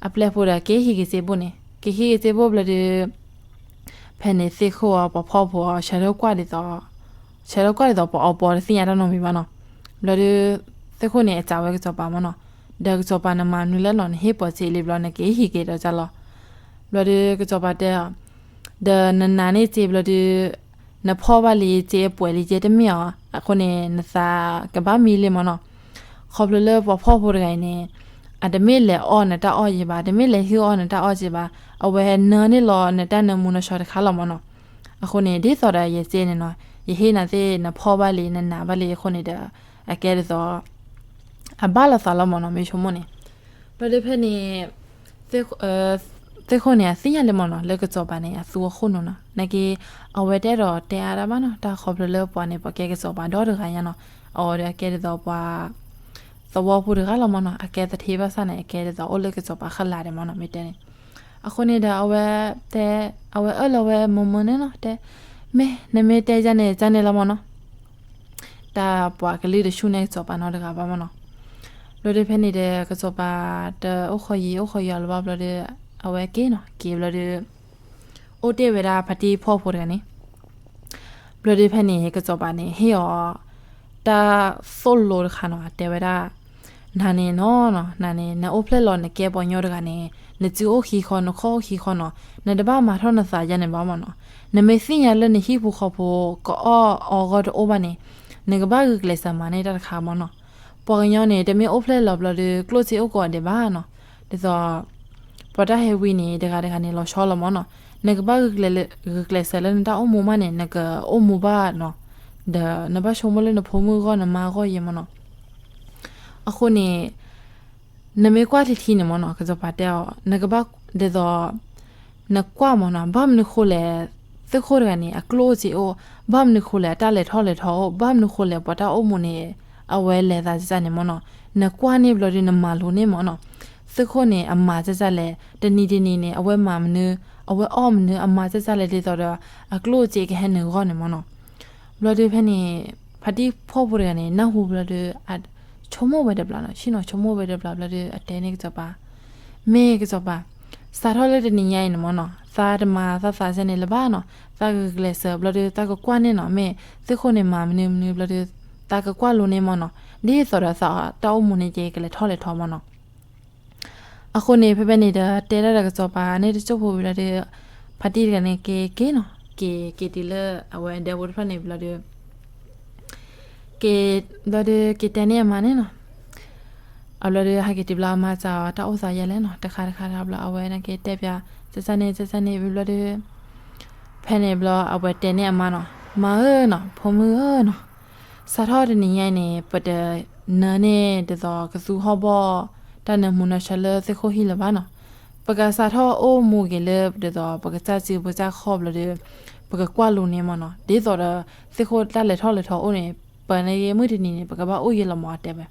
အပျဲၢ်ဖိဒီးက့ၤဟံးက့ၤစ့ဘိၣ်န့ၣ်, က့ၤဟံးက့ၤစ့ဘိၣ်ဘျီဒု ဖဲန့ၣ်သ့ၣ်ခိၣ်အီၤ ပှၤဖှီၣ်ဖိအီၤ ဆၢထၢၣ်ကွၢ်ဒ်သိး ဆၢထၢၣ်ကွၢ်ဒ်သိးပှၤအီပီတသ့ၣ်ညါတၢ်နီတမံၤဘၣ်နီၤ, ဘျီဒု သ့ၣ်ခိၣ်န့ၣ် အစံးဝဲကစီၤပၤမၢ်နီၤ, ဒီးကစီၤပၤနမၤမနုၤလဲၣ်နီၤ, နဟ့ၣ်ပှၤစ့လံဘျီ နက့ၤဟံးက့ၤဒီးကၢ်လီၤ, ဘျီဒုကစီၤပၤတဲအီၤ ဒီးနနာ်န့ၢ်စ့ဘျီဒု နဖှီၣ်ဘၣ်လံစ့အပှဲၤလံကဲတမ့ၢ်အီၤ, အဃိန့ၣ် နသးကဘၣ်မံလံမၢ်နီၤ, ခီဖျိလၢပှၤဖှီၣ်ဖိတဂၤအံၤန့ၣ် အတမ့ၢ်လဲၤအီၣ်နတၢ်အီၣ်က့ဘၣ်, တမ့ၢ်လဲၤဟံးအီၣ်နတၢ်အီၣ်က့ဘၣ်, အဝဲနၢန့ၢ်လီၤနတၢ်နၢမူနီၢ်ဆှီတခါလီၤမၢ်နီၤ, အဃိန့ၣ် ဒ်သိးဒီးယစ့န့ၣ်နီၤ, ယဟ့ၣ်နၤသ့ၣ် နဖှီၣ်ဘၣ်လံ နနာ်ဘၣ်လံအဃိန့ၣ်ဒီး အကဲဒ်သိး အဘၣ်လီၤသးလီၤမၢ်နီၤ, မ့ၢ်ဆိကမိၣ်န့ၣ်, ဘျီဒုဖဲန့ၣ် သ့ၣ်ခိၣ်န့ၣ် အသ့ၣ်ညါလံမၢ်နီၤ လၢကစီၤပၤန့ၣ် အသူအခိၣ်နူာ်နီၤ, နာ်က့ အဝဲတအဲၣ်ဒိးတဲအါဒၣ်ဘၣ်နီၤ, တၢ်ခီဖျိလၢပှၤန့ၣ် ပှၤကဲကစီၤပၤဒီတဂၤညါနီၤ, အဝဲဒီးအကဲဒ်သိးပှၤ သဝီဖိတဂၤလီၤမၢ်နီၤ, အကဲသထ့ဘၣ်ဆၣ်န့ၣ် အကဲဒ်သိးအိၣ်လၢကစီၤပၤဃလးဒဲးမၢ်နီၤ, မ့ၢ်တဲန့ၣ်, အဃိန့ၣ်ဒီးအဝဲတဲ အဝဲအၢၣ်လီၤဝဲမုာ်မုာ်န့ၣ်နီၤ, တဲ မ့ၢ် နမ့ၢ်တဲယၤန့ၣ် ကန့ၣ်လီၤမၢ်နီၤ, တၢ်ပှၤကလုာ်တဆူၣ်န့ၢ်ကစီၤပၤနီတဂၤဘၣ်မၢ်နီၤ, ဘျီဒုဖဲန့ၣ်ဒီး ကစီၤပၤတအိၣ်ဃီယံၤ အိၣ်ဃီယွၤလၢၤဘၣ်ဘျီဒု အဝဲက့ၤနီၤ, က့ၤဘျီဒု အိၣ်တ့ၢ်ဝဲဒၣ်ဖါတံၢ်ဖှီၣ်ဖိတဂၤန့ၣ်, ဘျီဒုဖဲန့ၣ် ကစီၤပၤန့ၣ် ဟ့ၣ်အီၤ တၢ်သိၣ်လိတခါနီၤ, တဲဝဲဒၣ် နၤန့ၣ်နီၤ နၤန့ၣ် နအိၣ်ဖျဲၣ်လီၤနကဲပှၤကညီတဂၤန့ၣ် နစုအိၣ်ခံခီ နခီၣ်အိၣ်ခံခီနီၤ, နတဘၣ်မၤထီၣ်နသးယါန့ၣ်ဘၣ်မၢ်နီၤ, နမ့ၢ်သ့ၣ်ညါလၢနဟံၣ်ဖိဃီဖိ ကအီၣ်အီဂီၢ်တအိၣ်ဘၣ်န့ၣ် နကဘၣ်ဂုာ်ကျဲးစၢးမၤန့ၢ်တၢ်တခါမၢ်နီၤ, ပှၤကညီန့ၣ် တမ့ၢ်အိၣ်ဖျဲၣ်လီၤဘျီဒု ကျိၣ်စ့အိၣ်ကိးဂၤဒဲးဘၣ်နီၤ, ဒ်သိး ပှၤတၢ်ဟဲဝံန့ၣ် တဂၤတဂၤန့ၣ် လီၤဆီလီၤမၢ်နီၤ, နကဘၣ်ဂုာ်ကျဲးစၢးလၢနတၢ်အိၣ်မူမးန့ၣ် နကအိၣ်မူဘၣ်နီၤ, ဒီးနဘၣ်ဆိကမိၣ်လၢနဖိမုၣ်အဂီၢ် နမါအဂီၢ်ယဲမၢ်နီၤ, အဃိန့ၣ် နမ့ၢ်ကွၢ်ထံထံန့ၣ်မၢ်နီၤ ကစီၤပၤတဲအီၤ နကဘၣ်ဒ်သိး နကွၢ်မၢ်နီၤ ဘၣ်မနုၤဃိလဲၣ်, သ့ၣ်ခိၣ်တဂၤန့ၣ် အကျိၣ်အိၣ်စ့အိၣ်, ဘၣ်မနုၤဃိလဲၣ် အတၢ်လဲၤထီၣ်လဲၤထီအိၣ်, ဘၣ်မနုၤဃိလဲၣ် ပှၤတၢ်အိၣ်မူန့ၣ် အဝဲလဲၤသးန့ၣ်မၢ်နီၤ, နကွၢ်န့ၢ်ဘျီဒု နမၤလိန့ၢ်မၢ်နီၤ, သ့ၣ်ခိၣ်န့ၣ် အမၤကၢ်ကၢ်လဲၣ်, တနံၤတနံၤန့ၣ် အဝဲမၤမနုၤ, အဝဲအီၣ်မနုၤ, အမၤကၢ်ကၢ်လဲၣ်ဒ်သိးဒီး အကျိၣ်အိၣ်စ့ကဟဲနုာ်အဂီၢ်န့ၣ်မၢ်နီၤ, ဘျီဒုဖဲန့ၣ် ဖါတံၢ်ဖှီၣ်ဖိတဂၤန့ၣ် နၢ်ဟူဘျီဒု ဆိကမိၣ်ဝဲတဘျီနီၤ, ဆိကမိၣ်ဝဲတဘျီဘျီဒု အတဲန့ၢ်ကစီၤပၤ, မ့ၢ်ကစီၤပၤ, စးထီၣ်လၢတနံၤညါအံၤန့ၣ်မၢ်နီၤ သးတမၤသးသးစဲန့ၣ်လၢၤဘၣ်နီၤ, သးဂုာ်ကျဲးစၢးဘျီဒု သးကကွၢ်န့ၢ်နီၤ မ့ၢ်သ့ၣ်ခိၣ်န့ၣ်မၤမနုၤမနုၤဘျီဒု သးကကွၢ်လိန့ၢ်မၢ်နီၤ, ဒ်သိးဒီးသးတၢ်အိၣ်မူန့ၣ်က့ၤကလဲၤထီၣ်လဲၤထီမၢ်နီၤ အဃိန့ၣ် ဖဲဖဲန့ၣ်ဒီး တဲဒၣ်ဒီးကစီၤပၤန့ၣ်တစိၢ်ဖိဘျီဒီး ဖါတံၢ်တဂၤန့ၣ် က့ၤက့ၤနီၤ, က့ၤက့ၤတုၤလၢအဝဲဒဲဖိတဖျၢၣ်န့ၣ်ဘျီဒီး က့ၤဘျီဒီး က့ၤတဲန့ၢ်အမါန့ၣ်နီၤ, အဘျီဒီး ဟဲက့ၤတုၤဘျီအမါစံးအီၤ တၢ်အိၣ်သးယဲလဲၣ်နီၤ, တခါတခါတခါဘျီ အဝဲန့ၣ်က့ၤတဲပၠး စၢ်စၢ်န့ၣ် စၢ်စၢ်န့ၣ်ဘျီဒီး ဖဲန့ၣ်ဘျီ အဝဲတဲန့ၢ်အမါနီၤ, မါဧၢနီၤ, ဖိမုၣ်ဧၢနီၤ စးထီၣ်တနံၤညါအံၤန့ၣ် ပတနၢန့ၢ်ဒ်သိးကသူဟီၣ်ဘီၣ် တၢ်နၢမူနီၢ်ဆၢလၢသ့ၣ်ခိၣ်ဟံၣ်လၢၤဘၣ်နီၤ, ပကစးထီၣ်အိၣ်မူက့ၤလၢဒ်သိး ပကစၢ်စုပကစၢ်ခီၣ်ဘျီဒီး ပကကွၢ်လိန့ၢ်မၢ်နီၤ, ဒ်သိးဒီး သ့ၣ်ခိၣ်တၢ်လဲၤထီၣ်လဲၤထီအိၣ်န့ၣ် ပန့ၣ်မုၢ်တနံၤန့ၣ် ပကဘၣ်အိၣ်ယံၤလီၤမၢ် အတဲဝဲ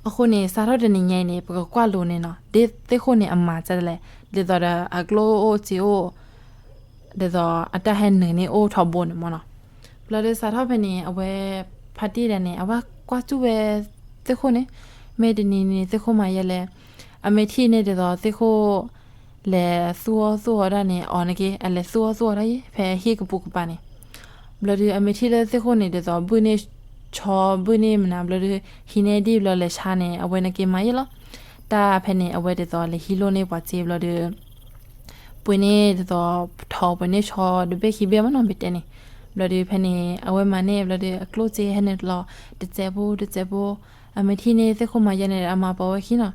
အဃိန့ၣ် စးထီၣ်တနံၤညါအံၤန့ၣ် ပကကွၢ်လိန့ၢ်နီၤ, ဒ်သ့ၣ်ခိၣ်န့ၣ်အမၤစၢ်လဲၣ်, ဒ်သိးဒီးအကျိၣ်အိၣ်စ့အိၣ် ဒ်သိးအတၢ်ဟဲနုာ်န့ၢ်အိၣ်ထီဘိန့ၣ်မၢ်နီၤ, ဘျီဒီးစးထီၣ်ဖဲန့ၣ် အဝဲ ဖါတံၢ်ဒၣ်န့ၣ် အဝဲကွၢ်စူၣ်ဝဲသ့ၣ်ခိၣ်န့ၣ်, မ့ၢ်တနံၤန့ၣ်သ့ၣ်ခိၣ်မၤယဲလဲၣ်, အမ့ၢ်ထံၣ်န့ၢ်ဒ်သိးသ့ၣ်ခိၣ် လဲၤသူၣ်အီၣ်သူၣ်အီဒၣ်န့ၣ် အီၤန့ၣ်က့ အလဲၤသူၣ်အီၣ်သူၣ်အီဒၣ်ယဲ ဖဲဟံၣ်ကပူၤကပၤန့ၣ်, ဘျီဒီးအမ့ၢ်ထံၣ်လၢသ့ၣ်ခိၣ်န့ၣ်ဒ်သိး ဘုၣ်န့ၢ်ဆီဘုၣ်န့ၢ်မနုၤဘျီဒီး ဟံးန့ၢ်ဒံၣ်ဘျီလဲၤဆါန့ၣ် အဝဲန့ၣ်က့မၤယဲလီၤ, တၢ်ဖဲန့ၣ် အဝဲဒ်သိးလဲၤဟံးလိၣ်န့ၢ်ပှၤစ့ဘျီဒီး ပှ့ၤန့ၢ်ဒ်သိး ထိးပှ့ၤန့ၢ်ဆီတဘ့ၣ်ခံဘ့ၣ်မၢ်နီၤ မ့ၢ်တဲန့ၣ်, ဘျီဒီးဖဲန့ၣ် အဝဲမၤန့ၢ်ဘျီဒီး အကျိၣ်စ့ဟဲနုာ်လီၤ တစဲးဖိတစဲးဖိ, အမ့ၢ်ထံၣ်န့ၢ်သ့ၣ်ခိၣ်မၤယဲန့ၣ် အမၤပိာ်ဝဲခံနီၤ,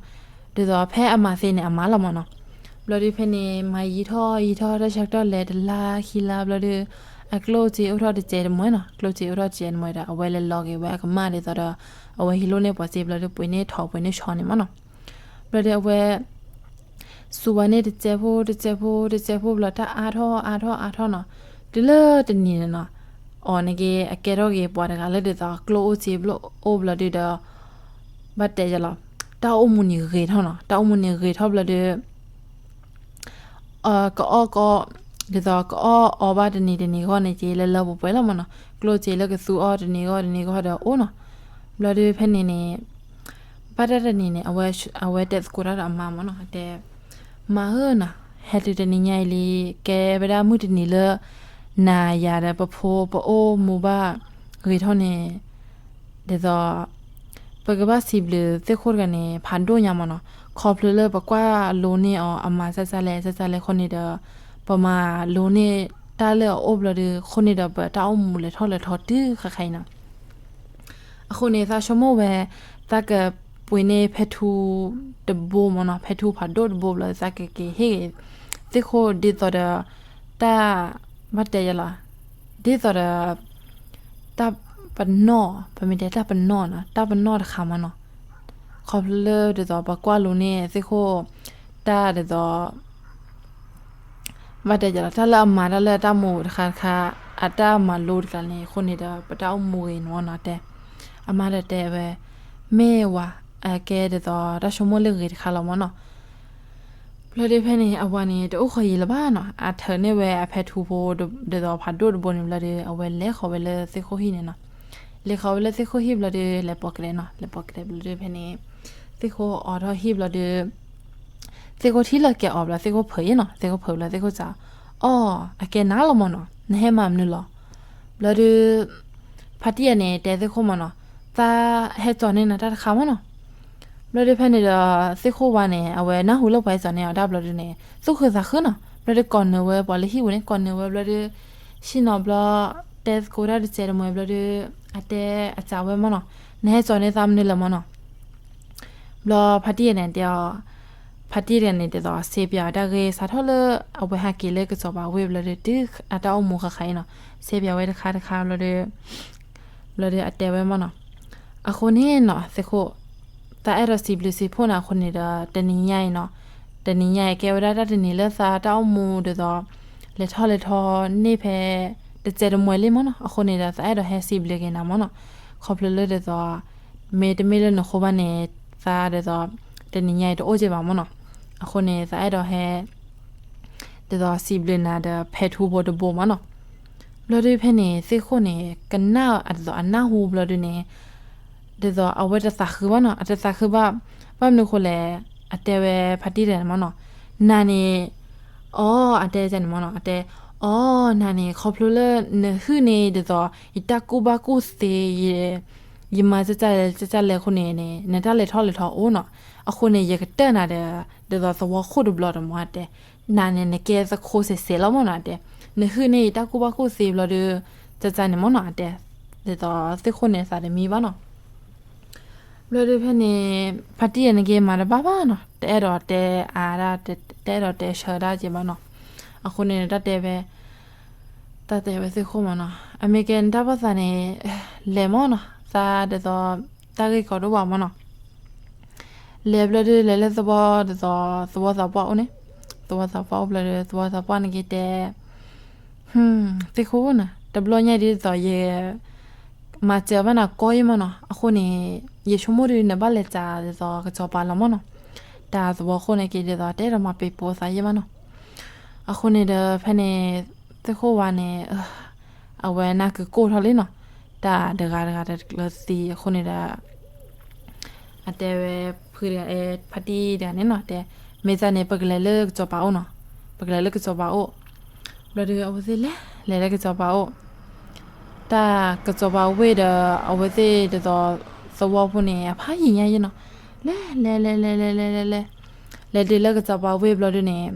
ဒ်သိးဖဲအမၤသ့န့ၣ် အမၤလီၤမၢ်နီၤ, ဘျီဒီးဖဲန့ၣ် မၤယံာ်ထီၣ်ယံာ်ထီၣ် တၢ်ဆၢကတီၢ်လဲၤတလါခံလါဘျီဒီး အကျိၣ်စ့အိၣ်ထီၣ်တစဲးတမှဲနီၤ, ကျိၣ်စ့အိၣ်ထီၣ်တစဲးတမှဲဒီး အဝဲလဲၤလီၤက့ၤဝဲအကမၢ်ဒ်သိးဒီး အဝဲဟံးလိၣ်န့ၢ်ပှၤစ့ဘျီဒီး ပှ့ၤန့ၢ်ထိးပှ့ၤန့ၢ်ဆီန့ၣ်မၢ်နီၤ, ဘျီဒီးအဝဲ စူးဝဲန့ၢ်တစဲးဖိတစဲးဖိတစဲးဖိဘျီ တၢ်အါထီၣ်အါထီၣ်အါထီၣ်နီၤ, တုၤလၢတနံၤန့ၣ်နီၤ, အီၤန့ၣ်က့ အကဲထီၣ်က့ၤပှၤတဂၤလၢဒ်သိးကျိၣ်အိၣ်စ့အိၣ်ဘျီဒုဒီး ဘၣ်တဲယလီၤ, တၢ်အိၣ်မူန့ၣ်ဂ့ၤထီၣ်နီၤ, တၢ်အိၣ်မူန့ၣ်ဂ့ၤထီၣ်ဘျီဒု ကအီၣ်ကီ ဒ်သိးကအီၣ်အီဘၣ်တနံၤတနံၤဂီၢ်န့ၣ်က့ လၢလၢပှဲၤပှဲၤလီၤမ့ၢ်နီၤ, ကျိၣ်စ့လၢကသူအီၣ်တနံၤဂီၢ်တနံၤဂီၢ်ဒီးအိၣ်နီၤ. ဘျီဒုဖဲန့ၣ်န့ၣ် ဘၣ်တၢ်တနံၤန့ၣ် အဝဲတဲသကိးတၢ်ဒီးအမါမ့ၢ်နီၤ, တဲ မါဧၢနီၤ, ဟဲတုၤတနံၤညါအံၤလံ, ကဲဝဲဒၣ်မုၢ်တနံၤလၢ နၤယၤဒီးပဖိပအိၣ်မူဘၣ်ဂ့ၤထီၣ်န့ၣ် ဒ်သိး ပကဘၣ်စံးဘျုးသ့ၣ်ခိၣ်တဂၤန့ၣ် ဖးဒိၣ်ညါမ့ၢ်နီၤ, ခီဖျိလၢပကွၢ်လိန့ၢ်အီၤအမၤစၢ်စၢ်လဲၣ်စၢ်စၢ်လဲၣ်အဃိန့ၣ်ဒီး ပမၤလိန့ၢ်တၢ်လၢအအိၣ်ဘျီဒု အဃိန့ၣ်ဒီး ပတၢ်အိၣ်မူလဲၤထီၣ်လဲၤထီတုၤခါခါအံၤနီၤ. အဃိန့ၣ် သးဆိကမိၣ်ဝဲ သးကပှ့ၤန့ၢ်ဖဲထူတဘိမ့ၢ်နီၤ, ဖဲထူဖးဒိၣ်တဘိဘျီ သးကက့ၤဟ့ၣ်ဂ့ၤ သ့ၣ်ခိၣ်ဒ်သိးဒီး တၢ် ဘၣ်တဲယလီၤ, ဒ်သိးဒီး တၢ်ပနီၣ်, ပမ့ၢ်တဲတၢ်ပနီၣ်နီၤ, တၢ်ပနီၣ်တခါမ့ၢ်နီၤ, ခီဖျိလၢဒ်သိးပကွၢ်လိန့ၢ်သ့ၣ်ခိၣ် တၢ်ဒ်သိး ဘၣ်တဲယလီၤ တၢ်လၢအမၤတၢ်လၢအတၢ်မူတခါတခါ အတၢ်မၤလိတခါန့ၣ် အဃိန့ၣ်ဒီး ပတၢ်အိၣ်မူဂ့ၤန့ၣ်မ့ၢ်နီၤတဲ, အမါဒီးတဲဝဲ မ့ၢ်ဝၤ အကဲဒ်သိးတၢ်ဆိကမိၣ်လၢဂ့ၤတခါလီၤမ့ၢ်နီၤ. ဘျီဒုဖဲန့ၣ် အဝၤန့ၣ် တအိၣ်ဃီယံာ်လၢၤဘၣ်နီၤ, အထုးန့ၢ်ဝဲအဖဲထူဖိ ဒ်သိးဖးဒိၣ်တဘိန့ၣ်ဘျီဒု အဝဲလဲၤဃီၤဝဲလၢသ့ၣ်ခိၣ်ဟံၣ်န့ၣ်နီၤ, လဲၤဃီၤဝဲလၢသ့ၣ်ခိၣ်ဟံၣ်ဘျီဒု လဲၤပိာ်ကလဲနီၤ, လဲၤပိာ်ကလဲဘျီဒုဖဲန့ၣ် သ့ၣ်ခိၣ်အိးထီၣ်ဟံၣ်ဘျီဒု သ့ၣ်ခိၣ်ထံၣ်လၢကဲအီၤဘျီ သ့ၣ်ခိၣ်ဖုးယံၤနီၤ, သ့ၣ်ခိၣ်ဖုးဘျီ သ့ၣ်ခိၣ်စံး အီၣ် အကဲနၤလီၤမ့ၢ်နီၤ, နဟဲမၤမနုၤလီၤ. ဘျီဒု ဖါတံၢ်ယဲန့ၣ် တဲသ့ၣ်ခိၣ်မ့ၢ်နီၤ, သးဟဲစိာ်န့ၢ်နၤတၢ်တခါမ့ၢ်နီၤ. ဘျီဒုဖဲန့ၣ်ဒီး သ့ၣ်ခိၣ်ဝါန့ၣ် အဝဲနၢ်ဟူလၢပှၤဟဲစိာ်န့ၢ်အီၤတၢ်ဘျီဒုန့ၣ် သူၣ်ခုသးခုနီၤ, ဘျီဒုကိးနုာ်ဝဲပှၤလၢဟံၣ်ပူၤန့ၣ် ကိးနုာ်ဝဲဘျီဒု ဆ့ၣ်နီၤဘျီ တဲသကိးတၢ်တစဲးတမှဲဘျီဒု အတဲအစံးဝဲမ့ၢ်နီၤ, နဟဲစိာ်န့ၢ်သးမနုၤလဲၣ်မ့ၢ်နီၤ. ဘျီဖါတံၢ်ယဲန့ၣ်တဲအီၤ, ဖါတံၢ်ယဲန့ၣ် ဒ်သိးစံးပၠးတၢ်ဂ့ၢ်စးထီၣ်လၢ အဝဲဟဲက့ၤလၢကစီၤပၤဝ့ၢ်ဘျီဒု တုၤအတၢ်အိၣ်မူဃၣ်ဃၣ်အံၤနီၤ, စံးပၠးဝဲတခါတခါဘျီဒု ဘျီဒုအတဲဝဲမ့ၢ်နီၤ, အဃိန့ၣ်နီၤ သ့ၣ်ခိၣ် သးအဲၣ်ဒိးစံးဘျုးစံးဖှိၣ်နၤအဃိန့ၣ်ဒီး တနံၤညါအံၤနီၤ, တနံၤညါအံၤကဲဝဲဒၣ်တၢ်တနံၤလၢသးတၢ်အိၣ်မူဒ်သိး လဲၤထီၣ်လဲၤထီန့ၢ်ဖဲ တစဲးတမှဲလံမ့ၢ်နီၤ, အဃိန့ၣ်ဒီး သးအဲၣ်ဒိးဟဲစံးဘျုးက့ၤနၤမ့ၢ်နီၤ, ခီဖျိလၢဒ်သိး မ့တမ့ၢ်လၢနဃိဘၣ်န့ၣ် သးဒ်သိး တနံၤညါအံၤတအိၣ်က့ဘၣ်မ့ၢ်နီၤ, အဃိန့ၣ် သးအဲၣ်ဒိးဟဲ ဒ်သိးစံးဘျုးနၤဒီးဖဲထူဖိတဘိမ့ၢ်နီၤ. ဘျီဒုဖဲန့ၣ် သ့ၣ်ခိၣ်န့ၣ် ကနၣ်အဒ်သိးအနၢ်ဟူဘျီဒုန့ၣ် ဒ်သိးအဝဲတသးခုဘၣ်နီၤ, အတသးခုဘၣ်, ဘၣ်မနုၤဃိလဲၣ်, အတဲဝဲဖါတံၢ်တဂၤန့ၣ်မ့ၢ်နီၤ, နၤန့ၣ် အီ အတဲန့ၣ်မ့ၢ်နီၤ, အတဲ အီ နၤန့ၣ် ခီဖျိလၢနဟုၣ်န့ၣ်ဒ်သိး ယတၢ်ကူၣ်ဘၣ်ကူၣ်သ့ ယ ယမၤကၢ်လဲၣ်ကၢ်လဲၣ်အဃိန့ၣ်န့ၣ် နတၢ်လဲၤထီၣ်လဲၤထီအိၣ်နီၤ, အဃိန့ၣ် ယကတၢၢ်နၤဒီး ဒ်သိးသဝီခိၣ်တဘျီတမ့ၢ်အတဲ, နၤန့ၣ် နကဲသခိစဲးစဲးလီၤမ့ၢ်နီၤ အတဲ, နဟုၣ်န့ၢ်ယတၢ်ကူၣ်ဘၣ်ကူၣ်သ့ဘျီဒု ကၢ်ကၢ်န့ၣ်မ့ၢ်နီၤ အတဲ, ဒ်သိးသ့ၣ်ခိၣ်န့ၣ်သးတမံဘၣ်နီၤ. ဘျီဒုဖဲန့ၣ် ဖါတံၢ်ယဲန့ၣ်က့မၤတဘၣ်ဘၣ်နီၤ, တအဲၣ်ဒိးတဲအါဒၣ်, တအဲၣ်ဒိးတဲဆၢဒၣ်က့ဘၣ်နီၤ, အဃိန့ၣ် တၢ်တဲဝဲ တၢ်တဲဝဲသ့ၣ်ခိၣ်မ့ၢ်နီၤ, အမ့ၢ်ကဲနတၢ်ဘၣ်သးန့ၣ် လဲၤမ့ၢ်နီၤ, သးဒ်သိး တၢ်ဂ့ၢ်ကီဒိၣ်ဘၣ်မ့ၢ်နီၤ, လဲၤဘျီဒု လဲၤလၢသဝီဒ်သိး သဝီသးပှၢ်အိၣ်န့ၣ်, သဝီသးပှၢ်အိၣ်ဘျီဒု သဝီသးပှၢ်န့ၣ်က့တဲ သ့ၣ်ခိၣ်န့ၣ် တဘျီညါဒ်သိးယ မၤစၢၤဘၣ်နၤကီယဲၢ်မ့ၢ်နီၤ, အဃိန့ၣ် ယဆိကမိၣ်ဒု နဘၣ်လဲၤစးဒ်သိးကစီၤပၤလီၤမ့ၢ်နီၤ, တၢ်သဝီခိၣ်န့ၣ်က့ဒ်သိး တအဲၣ်ဒိးမၤပ့ၤပိာ်သးယဲၢ်မ့ၢ်နီၤ, အဃိန့ၣ်ဒီးဖဲန့ၣ် သ့ၣ်ခိၣ်ဝါန့ၣ် အဝဲနၢ်ကကိၢ်ထီၣ်လံနီၤ, တၢ်တဂၤတဂၤတကျၢၤသံအဃိန့ၣ်ဒီး အတဲဝဲဖုတဂၤ ဖါတံၢ်တဂၤန့ၣ်နီၤ, တဲ မ့ၢ်သးန့ၣ် ပကလဲၤလၢကစီၤပၤအိၣ်နီၤ, ပကလဲၤလၢကစီၤပၤအိၣ်, ဘျီဒု အဝဲသ့ၣ်လဲၤ လဲၤလၢကစီၤပၤအိၣ်, တၢ်ကစီၤပၤဝ့ၢ်ဒီး အဝဲသ့ၣ်ဒ်သိး သဝီဖိန့ၣ် အဖးယံာ်ညါယဲၢ်နီၤ, လဲၤ လဲၤ လဲၤ လဲၤ လဲၤ လဲၤ လဲၤ လဲၤ လဲၤတုၤလၢကစီၤပၤဝ့ၢ်ဘျီဒုန့ၣ်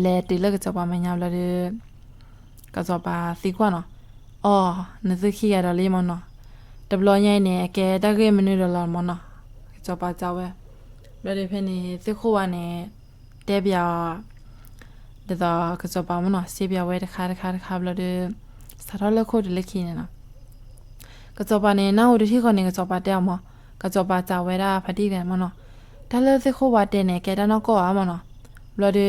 လဲၤတုၤလၢကစီၤပၤမဲာ်ညါဘျီဒု ကစီၤပၤသံကွၢ်နီၤ, အိ နသုခံဂၤဒီးလံမ့ၢ်နီၤ, တဘျီညါအံၤန့ၣ် အကဲတၢ်ဂ့ၢ်မနုၤဒီးလီၤမ့ၢ်နီၤ, ကစီၤပၤစံးဝဲ, ဘျီဒုဖဲန့ၣ် သ့ၣ်ခိၣ်ဝါန့ၣ် တဲပၠးအီၤ ဒ်သိးကစီၤပၤမ့ၢ်နီၤ စံးပၠးဝဲတခါတခါတခါဘျီဒု စးထီၣ်လၢခိၣ်တုၤလၢခံန့ၣ်နီၤ ကစီၤပၤန့ၣ် နၢ်ဟူတထံၣ်ဃီန့ၣ် ကစီၤပၤတဲအီၤမး, ကစီၤပၤစံးဝဲဒၣ်ဖါတံၢ်တဂၤန့ၣ်မ့ၢ်နီၤ, တၢ်လၢသ့ၣ်ခိၣ်ဝါတဲန့ၣ် ကဲတၢ်နီၢ်ကီၢ်ဧါမ့ၢ်နီၤ, ဘျီဒု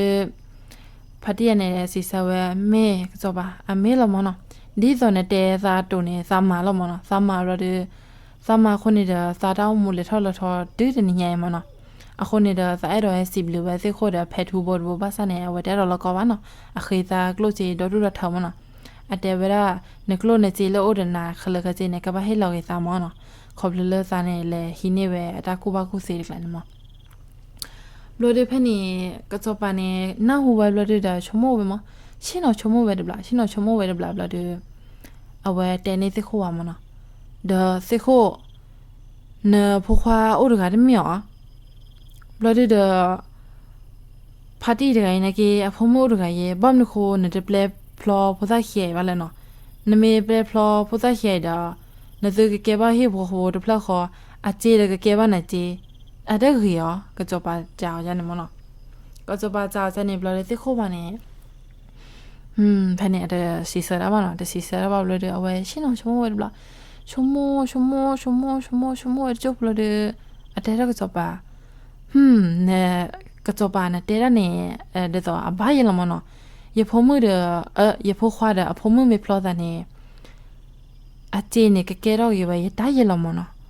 ဖါတံၢ်တဂၤန့ၣ် စံးဆၢဝဲ မ့ၢ်ကစီၤပၤ အမ့ၢ်လီၤမ့ၢ်နီၤ, ဒ်သိးနတဲသးတိၤန့ၣ် သးမၤလီၤမၢ်နီၤ. သးမၤဘျီဒီး သးမၤအဃိန့ၣ်ဒီး သးတၢ်အိၣ်မူလဲၤထီၣ်လဲၤထီတုၤတနံၤညါအံၤမၢ်နီၤ. အဃိန့ၣ်ဒီး သးအဲၣ်ဒိးဟဲစံးဘျုးဝဲသ့ၣ်ခိၣ်ဒီး ဖဲထူဘိတဘိဘၣ်ဆၣ်န့ၣ် အဝဲတအဲၣ်ဒိးလီၤကီဘၣ်နီၤ. အဃ့သးကျိၣ်စ့ဒီဒူၣ်ဒီထၢမၢ်နီၤ. အတဲဝဲဒၣ် နကျိၣ်နစ့လၢအိၣ်ဒီးနၤ ခဲလၢာ်ခဲဆ့န့ၣ် ကဘၣ်ဟ့ၣ်လီၤက့ၤသးမၢ်နီၤ. ခီဖျိလၢသးန့ၣ် လဲၤဟံးန့ၢ်ဝဲအတၢ်ကူၣ်ဘၣ်ကူၣ်သ့တကျါန့ၣ်မၢ် ဘျီဒီးဖဲန့ၣ် ကစီၤပၤန့ၣ် နၢ်ဟူဝဲဘျီဒီး ဆိကမိၣ်ဝဲမၢ်, ဆ့ၣ်နီၤဆိကမိၣ်ဝဲတဘျီ, ဆ့ၣ်နီၤဆိကမိၣ်ဝဲတဘျီဘျီဒီး အဝဲတဲန့ၢ်သ့ၣ်ခိၣ်ဝါမၢ်နီၤ, ဒီးသ့ၣ်ခိၣ်, နဖိခွါအိၣ်တဂၤတမ့ၢ်အီၤ, ဘျီဒီး ဖါတံၢ်တဂၤအံၤနာ်က့ အဖိမုၣ်အိၣ်တဂၤယဲ, ဘၣ်မနုၤဃိနတပျဲဖျီဖိသၣ်ခံဂၤအံၤဘၣ်လဲၣ်နီၤ. နမ့ၢ်ပျဲဖျီဖိသၣ်ခံဂၤအံၤဒီး နသုကကဲဘၣ်ဟံၣ်ဖိဃီဖိတဖျၢၣ်ဃီ, အစ့ဒီးကကဲဘၣ်နၤစ့, အတဂ့ၤအီၤ, ကစီၤပၤစံးအီၤန့ၣ်မၢ်နီၤ. ကစီၤပၤစံးအီၤန့ၣ်ဘျီဒီးသ့ၣ်ခိၣ်ဝါန့ၣ် ဖဲန့ၣ်အတစံးဆၢတၢ်ဘၣ်နီၤ, တစံးဆၢတၢ်ဘၣ်ဘျီဒီး အဝဲဆ့ၣ်နီၤဆိကမိၣ်ဝဲတဘျီ, ဆိကမိၣ်ဆိကမိၣ်ဆိကမိၣ်ဆိကမိၣ်ဆိကမိၣ်ဝဲတကၠိၢ်ဘျီဒီး အတဲထီၣ်ကစီၤပၤ, ကစီၤပၤနတဲဒၣ်န့ၣ် ဒ်သိးအဘၣ်ယဲလီၤမၢ်နီၤ. ယဖိမုၣ်ဒီး ယဖိခွါဒီးအဖိမုၣ်မ့ၢ်ဖျီသးန့ၣ် အစ့န့ၣ်ကကဲထီၣ်က့ၤဝဲယတၢ်ယဲလီၤမၢ်နီၤ.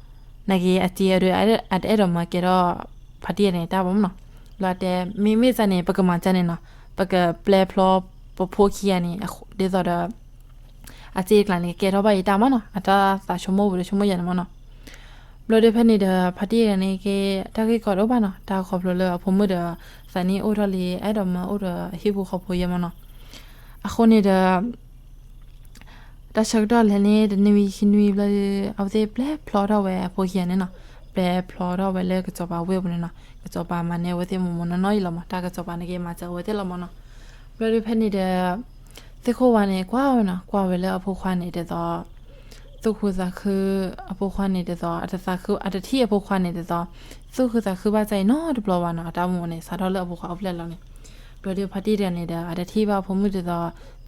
နာ်က့အစ့အဒုး အတအဲၣ်ဒိးမၤကဲထီၣ် ဖါတံၢ်န့ၣ်တၢ်ဘၣ်မၢ်နီၤ. လီၤတဲ မ့မ့ၢ်စ့ၢ်န့ၣ် ပကမၤစ့ၢ်န့ၣ်နီၤ, ပကပျဲဖျီပဖိခံဂၤန့ၣ် ဒ်သိးဒီး အစ့တကျါန့ၣ် ကကဲထီၣ်ဘၣ်ယတၢ်မၢ်နီၤ, အတၢ်သးဆိကမိၣ်ဝဲဒီးဆိကမိၣ်ယၤန့ၣ်မၢ်နီၤ. ဘျီဒီးဖဲန့ၣ်ဒီး ဖါတံၢ်တဂၤန့ၣ်က့ တၢ်ဂ့ၢ်ကီတအိၣ်ဘၣ်နီၤ, တၢ်ခီဖျိလၢအဖိမုၣ်ဒီး သးနံၣ်အိၣ်ထီၣ်လံ အဲၣ်ဒိးမၤအိၣ်ဒီးဟံၣ်ဖိဃီဖိယဲမၢ်နီၤ. အဃိန့ၣ်ဒီး တၢ်ဆၢကတီၢ်လဲၤန့ၢ်တနွံခံနွံဘျီဒီး အဝဲသ့ၣ်ပျဲဖျီထီၣ်ဝဲအဖိခံဂၤန့ၣ်နီၤ, ပျဲဖျီထီၣ်ဝဲလၢကစီၤပၤဝ့ၢ်ပူၤန့ၣ်နီၤ, ကစီၤပၤမၤန့ၢ်အဝဲသ့ၣ်မိၢ်မိၢ်နီၢ်နီၢ်အံၤလီၤမၢ်, တၢ်ကစီၤပၤန့ၣ်က့မၤစၢၤအဝဲသ့ၣ်လီၤမၢ်နီၤ. ဘျီဒီးဖဲန့ၣ်ဒီး သ့ၣ်ခိၣ်ဝါန့ၣ် ကွၢ်ဝဲနီၤ, ကွၢ်ဝဲလၢအဖိခွါန့ၣ်ဒ်သိး သူၣ်ခုသးခု အဖိခွါန့ၣ်ဒ်သိး အတသးခု အတထံၣ်အဖိခွါန့ၣ်ဒ်သိး သူၣ်ခုသးခုဘၣ်တၢ်အံၤနီတဘျီဘၣ်နီၤ, အတၢ်အိၣ်မူန့ၣ် စးထီၣ်လၢအဖိခွါအိၣ်ဖျဲၣ်လီၤန့ၣ်. ဘျီဒီးဖါတံၢ်တဂၤန့ၣ်ဒီး အတထံၣ်ဘၣ်အဖိမုၣ်ဒ်သိး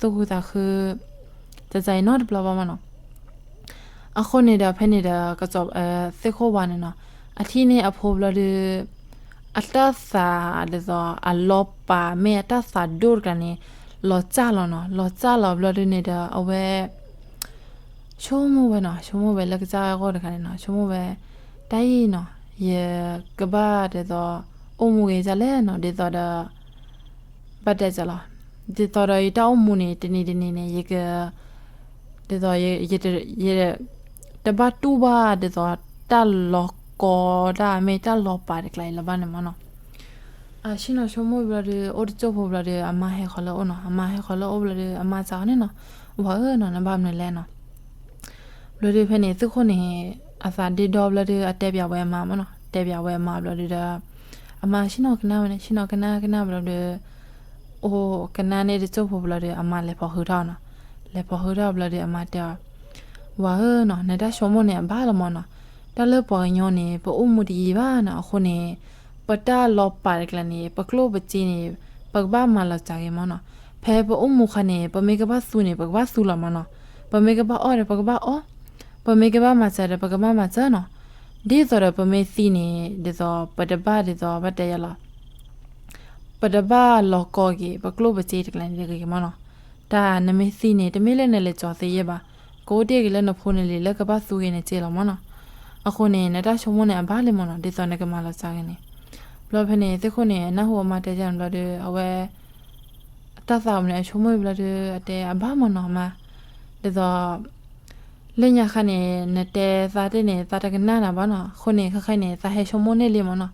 သူၣ်ခုသးခု တၢ်အံၤနီတဘျီဘၣ်မၢ်နီၤ. အဃိန့ၣ်ဒီးဖဲန့ၣ်ဒီး သ့ၣ်ခိၣ်ဝါန့ၣ်နီၤ, အထံၣ်န့ၢ်အဖိဘျီဒီး အတၢ်သးဒ်သိး အလီၤပာ်မ့ၢ်အတၢ်သးဒိၣ်တကျါန့ၣ် လီၤစၢ်လီၤနီၤ, လီၤစၢ်လီၤဘျီဒီးန့ၣ်ဒီး အဝဲ ဆိကမိၣ်ဝဲနီၤ, ဆိကမိၣ်ဝဲလၢကစၢ်ဂီၢ်တခါန့ၣ်နီၤ, ဆိကမိၣ်ဝဲ တၢ်အံၤနီၤ, ယကဘၣ်ဒ်သိး အိၣ်မူဂ့ၤဒ်လဲၣ်နီၤ, ဒ်သိးဒီး ဘၣ်တဲစၢၤလီၤ, ဒ်သိးဒီးယတၢ်အိၣ်မူန့ၣ် တနံၤတနံၤန့ၣ် ယက ဒ်သိး ယ တဘၣ်တူၢ်ဘၣ်ဒ်သိး တၢ်လီၤကီတၢ်မ့ၢ်တၢ်လီၤပာ်တကျါအံၤလၢၤဘၣ်န့ၣ်မၢ်နီၤ. အဆ့ၣ်နီၤဆိကမိၣ်ဘျီဒီး အိၣ်တစိၢ်ဖိဘျီဒီး အမါဟဲဃီၤလၢအအိၣ်နီၤ, အမါဟဲဃီၤလၢအအိၣ်ဘျီဒီး အမါစံးအီၤန့ၣ်နီၤ, ဝၤဧၢနီၤ နဘၣ်မနုၤလဲၣ်နီၤ. ဘျီဒီးဖဲန့ၣ် သ့ၣ်ခိၣ်န့ၣ် အသးဒ့ဒီဘျီဒီး အတဲပၠးဝဲအမါမၢ်နီၤ, တဲပၠးဝဲအမါဘျီဒီး အမါဆ့ၣ်နီၤကနၣ်ဝဲန့ၣ် ဆ့ၣ်နီၤကနၣ်ကနၣ်ဘျီဒီး အိၣ်ကနၣ်န့ၣ်တစိၢ်ဖိဘျီဒီး အမါလဲၤဖီၣ်ဟုထီၣ်နီၤ, လဲၤဖီၣ်ဟုထီၣ်ဘျီဒီး အမါတဲအီၤ, ဝၤဧၢနီၤ နတၢ်ဆိကမိၣ်န့ၣ်အဘၣ်လီၤမၢ်နီၤ, တၢ်လၢပှၤကညီန့ၣ် ပအိၣ်မူတယံာ်ဘၣ်နီၤ, အဃိန့ၣ် ပတၢ်လီၤပာ်တကျါန့ၣ် ပကျိၣ်ပစ့န့ၣ် ပကဘၣ်မၤလီၤစှၤက့ၤမၢ်နီၤ, ဖဲပအိၣ်မူခါန့ၣ် ပမ့ၢ်ကဘၣ်သူန့ၣ် ပကဘၣ်သူလီၤမၢ်နီၤ, ပမ့ၢ်ကဘၣ်အီၣ်ဒီး ပကဘၣ်အီၣ်, ပမ့ၢ်ကဘၣ်မၤစၢၤဒီး ပကဘၣ်မၤစၢၤနီၤ, ဒ်သိးဒီးပမ့ၢ်သံန့ၣ် ဒ်သိးပတဘၣ်ဒ်သိးဘၣ်တဲယၤလီၤ ပတဘၣ်လီၤကီက့ၤ ပကျိၣ်ပစ့တကျါန့ၣ်တဂ့ၤမၢ်နီၤ, တၢ်နမ့ၢ်သံန့ၣ် တမ့ၢ်လၢနလဲၤကၠီၤသ့ယဲၢ်ဘၣ်, ကအိၣ်တ့ၢ်က့ၤလၢနဖိနလံၤလၢကဘၣ်သူက့ၤနစ့လီၤမၢ်နီၤ, အဃိန့ၣ် နတၢ်ဆိကမိၣ်န့ၣ်အဘၣ်လံမၢ်နီၤ, ဒ်သိးနကမၤလီၤစှၤက့ၤန့ၣ်, ဘျီဖဲန့ၣ် သ့ၣ်ခိၣ်န့ၣ် နၢ်ဟူအမါတဲယၤန့ၣ်ဘျီဒီး အဝဲ တၢ်သးပူၤန့ၣ် အဆိကမိၣ်ဘျီဒီး အတဲအဘၣ်မၢ်နီၤမါ, ဒ်သိး လၢညါခါန့ၣ် နတဲသးတ့ၢ်န့ၣ် သးတကနၣ်နၤဘၣ်နီၤ, အဃိန့ၣ် ခဲခါအံၤန့ၣ် သးဟဲဆိကမိၣ်န့ၢ်လံမၢ်နီၤ,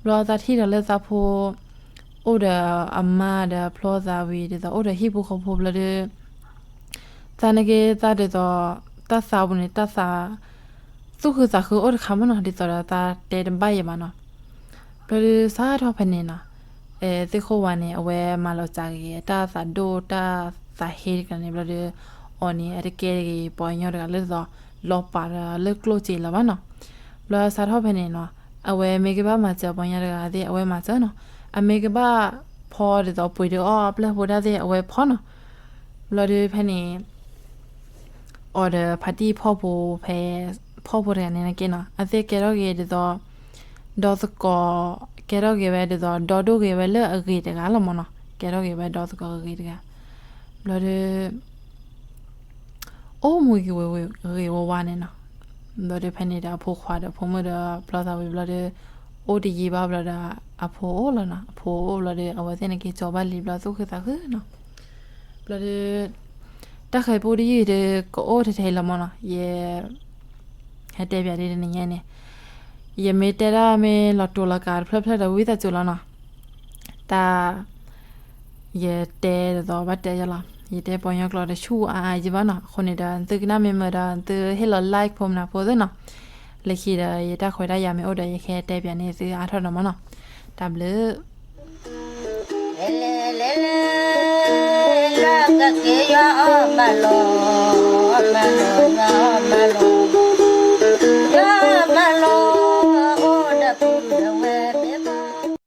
ဘျီသးထံၣ်ဒီးလၢသးဖိ အိၣ်ဒီးအမါဒီးဖျီသးဝံၤ ဒ်သိးအိၣ်ဒီးဟံၣ်ဖိဃီဖိဘျီဒီး သးန့ၣ်က့ သးဒ်သိး တၢ်သးပူၤန့ၣ် တၢ်သး သူၣ်ခုသးခုအိၣ်တခါမၢ်နီၤ, ဒ်သိးဒီးသးတဲတဘၣ်ယဲၢ်ဘၣ်နီၤ. ဘျီဒီးစးထီၣ်ဖဲန့ၣ်နီၤ, သ့ၣ်ခိၣ်ဝါန့ၣ် အဝဲမၤလီၤစှၤက့ၤ တၢ်သးဒိၣ်တၢ်သးဟ့တခါန့ၣ် ဘျီဒီး အီၤန့ၣ် အတကဲက့ၤပှၤကညီတဂၤလၢဒ်သိး လီၤပာ်ဒီးလၢကျိၣ်စ့လၢၤဘၣ်နီၤ. ဘျီစးထီၣ်ဖဲန့ၣ်နီၤ, အဝဲမ့ၢ်ကဘၣ်မၤစၢၤပှၤကညီတဂၤသ့ၣ် အဝဲမၤစၢၤနီၤ, အမ့ၢ်ကဘၣ်ဖီဒ်သိးပှ့ၤဒုးအီၣ်အပျဲၢ်ဖိတၢ်သ့ၣ် အဝဲဖီနီၤ. ဘျီဒီးဖဲန့ၣ် အီၤဒီးဖါတံၢ်ဖီၣ်ဖိဖဲ ဖီၣ်ဖိတဂၤန့ၣ်နာ်က့နီၤ, အသ့ၣ်ကဲထီၣ်က့ၤဒ်သိး ဒီသကိး ကဲထီၣ်က့ၤဝဲဒ်သိး ဒီဒိၣ်က့ၤဝဲလၢအဂ့ၤတဂၤလီၤမၢ်နီၤ, ကဲထီၣ်က့ၤဝဲဒီသကိးအဂ့ၤတဂၤ. ဘျီဒီး အိၣ်မူဂ့ၤဝဲဂ့ၤဝါဝါန့ၣ်နီၤ. ဘျီဒီးဖဲန့ၣ်ဒီးအဖိခွါဒီးဖိမုၣ်ဒီးဖျီသးဝံၤဘျီဒီး အိၣ်တယံာ်ဘၣ်ဘျီဒီး အဖိအိၣ်လီၤနီၤ. အဖိအိၣ်ဘျီဒီး အဝဲသ့ၣ်န့ၣ်က့ၤကၠီၤဘၣ်လံဘျီသူၣ်ခုသးခုနီၤ. ဘျီဒီး တၢ်ဃၤဖိတယုၢ်ဒီး ကအိၣ်ထဲထဲအံၤလီၤမၢ်နီၤ. ယ ဟဲတဲပၠးဒ်တနံၤညါန့ၣ် ယမ့ၢ်တဲဒၣ်မ့ၢ်လီၤတိၤလီၤကးတဖျၢၣ်ဖျၢၣ်ဒီး ဝံသးစူၤလီၤနီၤ. တၢ် ယတဲဒ်သိးဘၣ်တဲယလီၤ. ယတဲပှၤကညီကျိာ်ဒီးဆူၣ်အါအါယံၤဘၣ်နီၤ. အဃိန့ၣ်ဒီး သုကနၣ်မ့ၢ်မုာ်ဒီး သုဟ့ၣ်လီၤ like ဖိမနၤဖိသ့ၣ်နီၤ. လၢခံဒီး ယတၢ်ခွဲးတၢ်ယာ်မ့ၢ်အိၣ်ဒီး ယကဟဲတဲပၠးန့ၢ်သုအါထီၣ်ဒီးမၢ်နီၤ. တၢ်ဘျုး